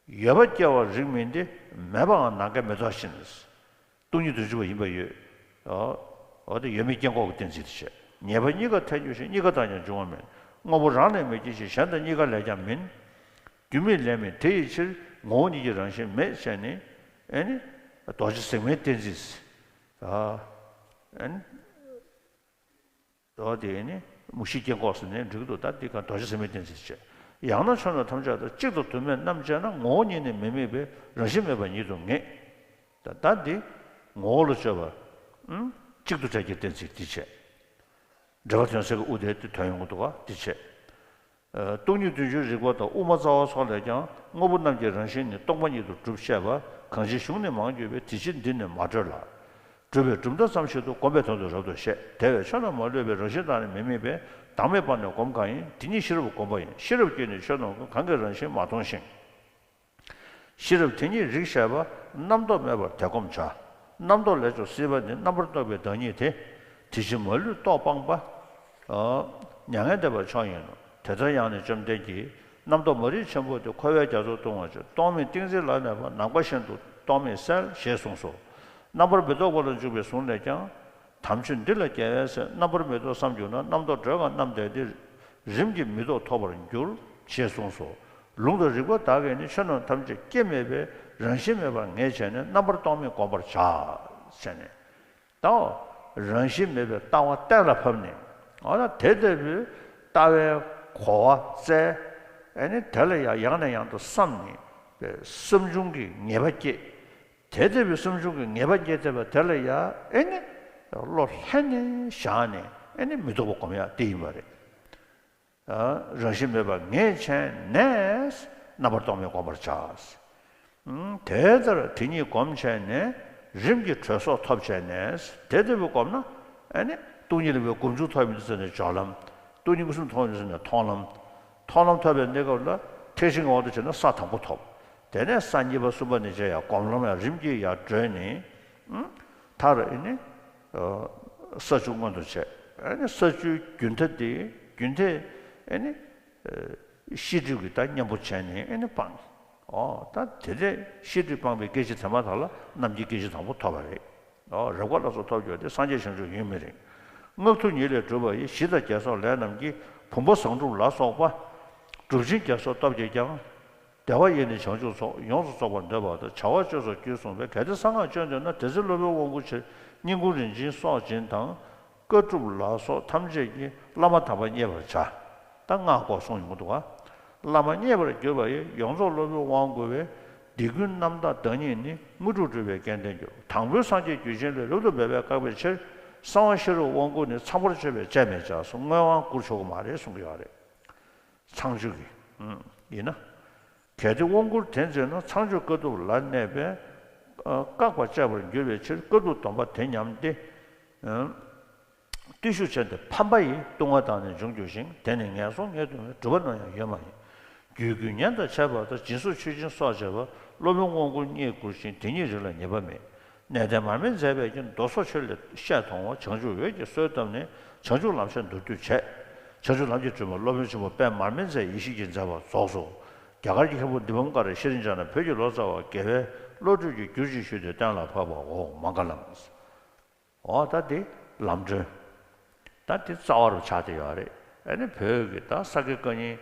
ཡོད་པ་སྐྱེ་བ་རིགས་མིན་ཏེ། མེད་པའང་ནམ་མཁའི་མེ་ཏོག་བཞིན། སྟོང་ཉིད་དུ་གྱུར་པ་ཡིན་པར་ཡོད། འོ་དེ་ཡོད་མེད་སྐྱེ་འགོག་གི་གཏན་ཚིགས་དེ་བྱས། ཉེས་པ་གཉིས་ཀ་ཐལ་འགྱུར་ཞིང་། གཉིས་ཀ་དག་ཀྱང་འབྱུང་བ་མེད། དངོས་པོ་རང་ལས་མི་སྐྱེ་ཞིང་། གཞན་དང་གཉིས་ཀ་ལས་ཀྱང་མིན། རྒྱུ་མེད་ལས་མེད་དེ་ཡི་ཕྱིར། ངོ་བོ་ཉིད་ཀྱི་རང་བཞིན་མེད་བྱས་ནས། ཨེ་ནི། རྡོ་རྗེ་ཟེགས་མའི་གཏན་ཚིགས། ཨེ་ནི། འོ་དེ་ནི་མུ་བཞི་སྐྱེ་འགོག་ཟེར་ནས་འགྲིག་གི་འདུག་ད་འདི་ག་རྡོ་རྗེ་ཟེགས་མའི་གཏན་ཚིགས་བྱས། ཡང་ན་ཆོས་རྣམས་ཐམས་ཅད་དང་། གཅིག་དང་དུ་མས་རྣམ་དཔྱད་ན། ངོ་བོ་ཉིད་ནི་མི་དམིགས་པས། རང་བཞིན་མེད་པ་ཉིད་དུ་ངེས། ད་ད་འདི་ངོ་བོ་ལ་དཔྱོད་པ། ཨུམ། གཅིག་ཏུ་བྲལ་གྱི་གཏན་ཚིགས་འདི་བྱས། འགྲེལ་པ་དོན་གསལ་གྱི་དབུ་དེ་འདི་ཐོན་ཡོང་གི་འདུག་ག་འདི་བྱས། སྟོང་ཉིད་བདུན་ཅུའི་རིགས་པ་དང་། དབུ་མ་རྩ་བ་སོགས་ལས་ཀྱང་། དངོས་པོ་རྣམས་ཀྱི་རང་བཞིན་ནི། སྟོང་པ་ཉིད་དུ་གྲུབ་བཤད་པ། གང་ཞིག་གཞུང་ནི་མང་གྱུར་པའི། དེ་ཕྱིར་འདི་ནི་མ་བགྲོས་ལ། གྲུབ་པའི་གྲུབ་མཐའ་ཙམ་ཞིག་ཏུ། བསྒོམས་པས་དོན་དུ་རབ་ཏུ་ཤེས། དེ་བས་ཆོས་རྣམས་མ་ལུས་པའི། རང་བཞིན་དག་ནི་མི་དམིགས་པས། བདག་མེད་པ་ནི་སྒོམ་གང་ཡིན། དེ་ཉིད་ཤེས་རབ་བསྒོམ་པ་ཡིན། ཤེས་རབ་ཀྱིས་ནི་ཆོས་རྣམས་ཀུན། གང་གིས་རང་བཞིན་མ་མཐོང་ཞིང་། ཤེས་རབ་དེ་ཉིད་རིག་བྱེད་པ། རྣམ་རྟོག་མེད་པར་དེ་བསྒོམ་བྱ། རྣམ་རྟོག་ལས་བྱུང་སྲིད་པ་ནི། རྣམ་པར་རྟོག་པའི་བདག་ཉིད་དེ། དེ་ཕྱིར་མ་ལུས་རྟོག་སྤངས་པ། མྱ་ངན་འདས་པ་མཆོག་ཡིན་ནོ། དེ་ལྟར་ཡང་ནི་བཅོམ་ལྡན་གྱིས། རྣམ་རྟོག་མ་རིག་ཆེན་པོ་དེ། འཁོར་བའི་རྒྱ་མཚོ་ལྟུང་བར་བྱེད། རྟོག་མེད་ཏིང་འཛིན་ལ་གནས་པ། ནམ་མཁའ་བཞིན་དུ་རྟོག་མེད་གསལ། ཞེས་གསུངས་སོ། རྣམ་པར་མི་རྟོག་པ་ལ་འཇུག་པའི་གཟུངས་ལས་ཀྱང་། དམ་ཆོས་འདི་ལ་རྒྱལ་བའི་སྲས། རྣམ་པར་མི་རྟོག་བསམ་གྱུར་ན། རྣམ་རྟོག་བགྲོད་པ་རྣམས་ཏེ། དེ་རིམ་གྱིས་མི་རྟོག་ཐོབ་པར་འགྱུར། ཞེས་གསུངས་སོ། ལུང་དང་རིགས་པ་དག་གིས་ནི། ཆོས་རྣམས་ཐམས་ཅད་སྐྱེ་མེད་པའི། རང་བཞིན་མེད་པར་ངེས་བྱས་ནས། རྣམ་པར་རྟོག་མེད་བསྒོམ་པར་བྱ། ཟེར་ནས། ད་རང་བཞིན་མེད་པའི་ལྟ་བ་གཏན་ལ་ཕབ་ནས། འོ་ན་དེ་ལྟ་བུའི་ལྟ་བའི་གོ་བ་བཙལ། ཨེ་ནི་དེ་ལ་ཡང་ཡང་ནས་ཡང་དུ་བསམ་ནས། བསམ་བྱུང་གི་ངེས་པ་སྐྱེས། དེ་ལྟ་བུའི་བསམ་བྱུང་གི་ངེས་པ་སྐྱེས་བསྡད་པ་དེ་ལ་ཡང་ཨེ་ནི་བློ་ལྷན་ནེ་བཞག་ནས། ཨེ་ནི་མི་རྟོག་པ་སྒོམ་ཡ་དེ་ཡིན་པ་རེད། རང་བཞིན་མེད་པ་ངེས་བྱས་ནས། རྣམ་པར་རྟོག་མེད་བསྒོམ་པར་བྱ། དེ་ལྟར་དེ་ཉིད་བསྒོམས་བྱས་ནས། རིམ་གྱིས་གྲོལ་སོགས་ཐོབ་བྱས་ནས། དེ་ལྟ་བུའི་བསྒོམས་ན། ཨེ་ནི་སྟོང་ཉིད་ལ་བའི་སྒོམ་བྱུང་ཐོབ་ཡིན་ཟེར་ནས་སྦྱོར་ལམ། སྟོང་ཉིད་མངོན་སུམ་མཐོང་ཡིན་ཟེར་ནས་མཐོང་ལམ། མཐོང་ལམ་ཐོབ་པའི་གནས་སྐབས་ལ་ཐེག་ཆེན་གྱི་དབང་དུ་བྱས་ན་ས་དང་པོ་ཐོབ། དེ་ནས་ས་གཉིས་པ་གསུམ་པ་ནས་བྱས་ཡང་སྒོམ་ལམ་ཡང་རིམ་གྱིས་ཡར་བགྲོད་ནས། མཐར་ཨེ་ནི། ས་བཅུ་མངོན་དུ་བྱས། ཨེ་ནི་ས་བཅུའི་རྒྱུན་མཐའ་དེ། རྒྱུན་མཐའི་ཨེ་ནི། ཤེས་སྒྲིབ་ཀྱི་ད་གཉེན་པོ་བྱས་ནས་ཨེ་ནི་སྤངས། ཨོ་ད་དེ་ལས་ཤེས་སྒྲིབ་སྤངས་པའི་སྐྱེ་མཆེད་དེ་མ་ཐག་ལ་རྣམ་མཁྱེན་སྐྱེ་མཆེད་དང་པོ་ཐོབ་པ་རེད། ཨོ་རབ་དགའ་ལ་སོགས་ཐོབ་གྱུར་ཏེ། སངས་རྒྱས་བྱང་ཆུབ་ཡིན་མི་རིང་། སྔགས་ཐུན་ཉིད་ལས་གྲུབ་པ་ཡི། ཞི་དང་རྒྱས་སོགས་ལས་རྣམས་ཀྱིས། བུམ་པ་བཟང་གྲུབ་ལ་སོགས་པ། གྲུབ་ཆེན་རྒྱས་སོགས་སྟོབས་ཀྱིས་ཀྱང་། བདེ་བ་ཡི་ནི་བྱང་ཆུབ་སོགས། ཡོངས་སུ་རྫོགས་པར་འདོད་པ་དང་། བྱ་བ་སྤྱོད་སོགས་རྒྱུད་གསུངས་པས། གལ་ཏེ་གསང་སྔགས་སྤྱོད་འདོད་ན། དེ་ཚེ་སློབ་དཔོན་དབང་བསྐུར་ཕྱིར། སྙིང་ཁུང་རིན་ཆེན་སོགས་སྦྱིན་དང་། དཀའ་སྒྲུབ་ལ་སོགས་ཐམས་ཅད་ཀྱིས། བླ་མ་དམ་པ་མཉེས་པར་བྱ། ད་སྔགས་སྐོར་གསུངས་ཡོང་གི་འདུག་ག་བླ་མ་མཉེས་པར་གྱུར་པ་ཡི། ཡོངས་རྫོགས་སློབ་དཔོན་དབང་བསྐུར་བས། འདི་ཀུན་རྣམ་དག་བདག་ཉིད་ནི། དངོས་གྲུབ་སྒྲུབ་པའི་རྐྱེན་ལྡན་གྱུར། དང་པོའི་སངས་རྒྱས་རྒྱུད་ཆེན་ལས། རབ་ཏུ་འབད་པས་བཀག་པའི་ཕྱིར། གསང་བ་ཤེས་རབ་དབང་བསྐུར་ནི། ཚངས་པར་སྤྱོད་པས་བྱས་མི་བྱ་གསུངས། བསྔོ་བའང་བསྐུར་ཆོག་གི་མ་རེད་གསུང་གི་ཡོད་རེད། ཚངས་སྤྱོད་ཀྱི། ཡིན་ན། གལ་ཏེ་དབང་བསྐུར་དེ་མཛད་ན། ཚངས་སྤྱོད་དཀའ་ཐུབ་ལ་གནས་པས། བཀག་པ་བཅས་པར་འགྱུར་བའི་ཕྱིར། དཀའ་ཐུབ་སྡོམ་པ་དེ་ཉམས་ཏེ། བརྟུལ་ཞུགས་ཆེན་ཏེ་ཕམ་པ་ཡི། ལྟུང་བ་དག་ནི་འབྱུང་འགྱུར་ཞིང་། དེ་ནི་ངན་སོང་ངས་ལྟུང་བའི། སྒྲུབ་པ་ནམ་ཡང་ཡོད་མ་ཡིན། རྒྱུད་དགོས་ཉན་དང་འཆད་པ་དང་། སྦྱིན་སོགས་མཆོད་སྦྱིན་སོགས་བྱས་པ། སློབ་དཔོན་དབང་བསྐུར་བརྙེས་བསྐུར་ཞིང་། དེ་ཉིད་རིགས་ལ་ངེས་པ་མེད། གནས་བརྟན་མར་མེ་མཛད་པས་ཀྱང་། མདོ་སོགས་ཆོས་ལས་བཤད་མཐོང་བ། བྱང་ཆུབ་འོད་ཀྱི་གསོལ་བཏབ་ནས། བྱང་ཆུབ་ལམ་ཤར་མདོར་བསྡུས་བྱས། བྱང་ཆུབ་ལམ་གྱི་སྒྲོན་མ་སློབ་དཔོན་ཆེན་པོ་དཔལ་མར་མེ་མཛད་ཡེ་ཤེས་ཀྱིས་མཛད་པ་རྫོགས་སོ། རྒྱ་གར་གྱི་མཁན་པོ་དཱི་པཾ་ཀ་ར་ཤྲཱི་ཛྙཱ་ན་བོད་ཀྱི་ལོ་ཙཱ་བ་དགེ་བའི་བློ་གྲོས་ཀྱིས་བསྒྱུར་ཅིང་ཞུས་ཏེ་གཏན་ལ་ཕབ་པའོ། མངྒ་ལམ། འོ་ད་འདི་ལམ་སྒྲོན། ད་འདི་རྩ་བ་རུ་ཆགས་བསྡད་ཡོད་རེད། ཨ་ནི་བོད་ཀྱི་ད་ས་དགེ་བཀའ་རྙིང་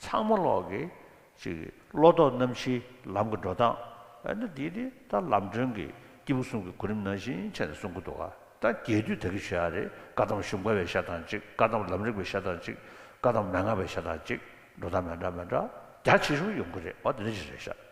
ཚང་མ་ལོག་གི་ཅིག་བློ་ལྡོག་རྣམ་བཞིའི་ལམ་གྱི་འགྲོ་སྟངས། ཨ་ནི་འདི་འདི་ད་ལམ་སྒྲོན་གྱི་སྐྱེས་བུ་གསུམ་གྱི་གོ་རིམ་ནང་བཞིན་བྱས་ནས་གསུང་གི་འདུག་ག་ད་རྒྱས་བསྡུས་ད་གི་ཞུ་ཡ་རེད། བཀའ་གདམས་གཞུང་བཀའ་བའི་བཤད་སྟངས་གཅིག་བཀའ་གདམས་ལམ་རིམ་པའི་བཤད་སྟངས་གཅིག་བཀའ་གདམས་མན་ངག་པའི་ཤ་སྟག་ཅིག་འགྲོ་སྟངས་མི་འདྲ་མི་འདྲ་རྒྱ་ཆེ་ཤོས་ཡོང་གི་རེད། འོ་དེ་འདྲ་ཞིག་རེད་ཤག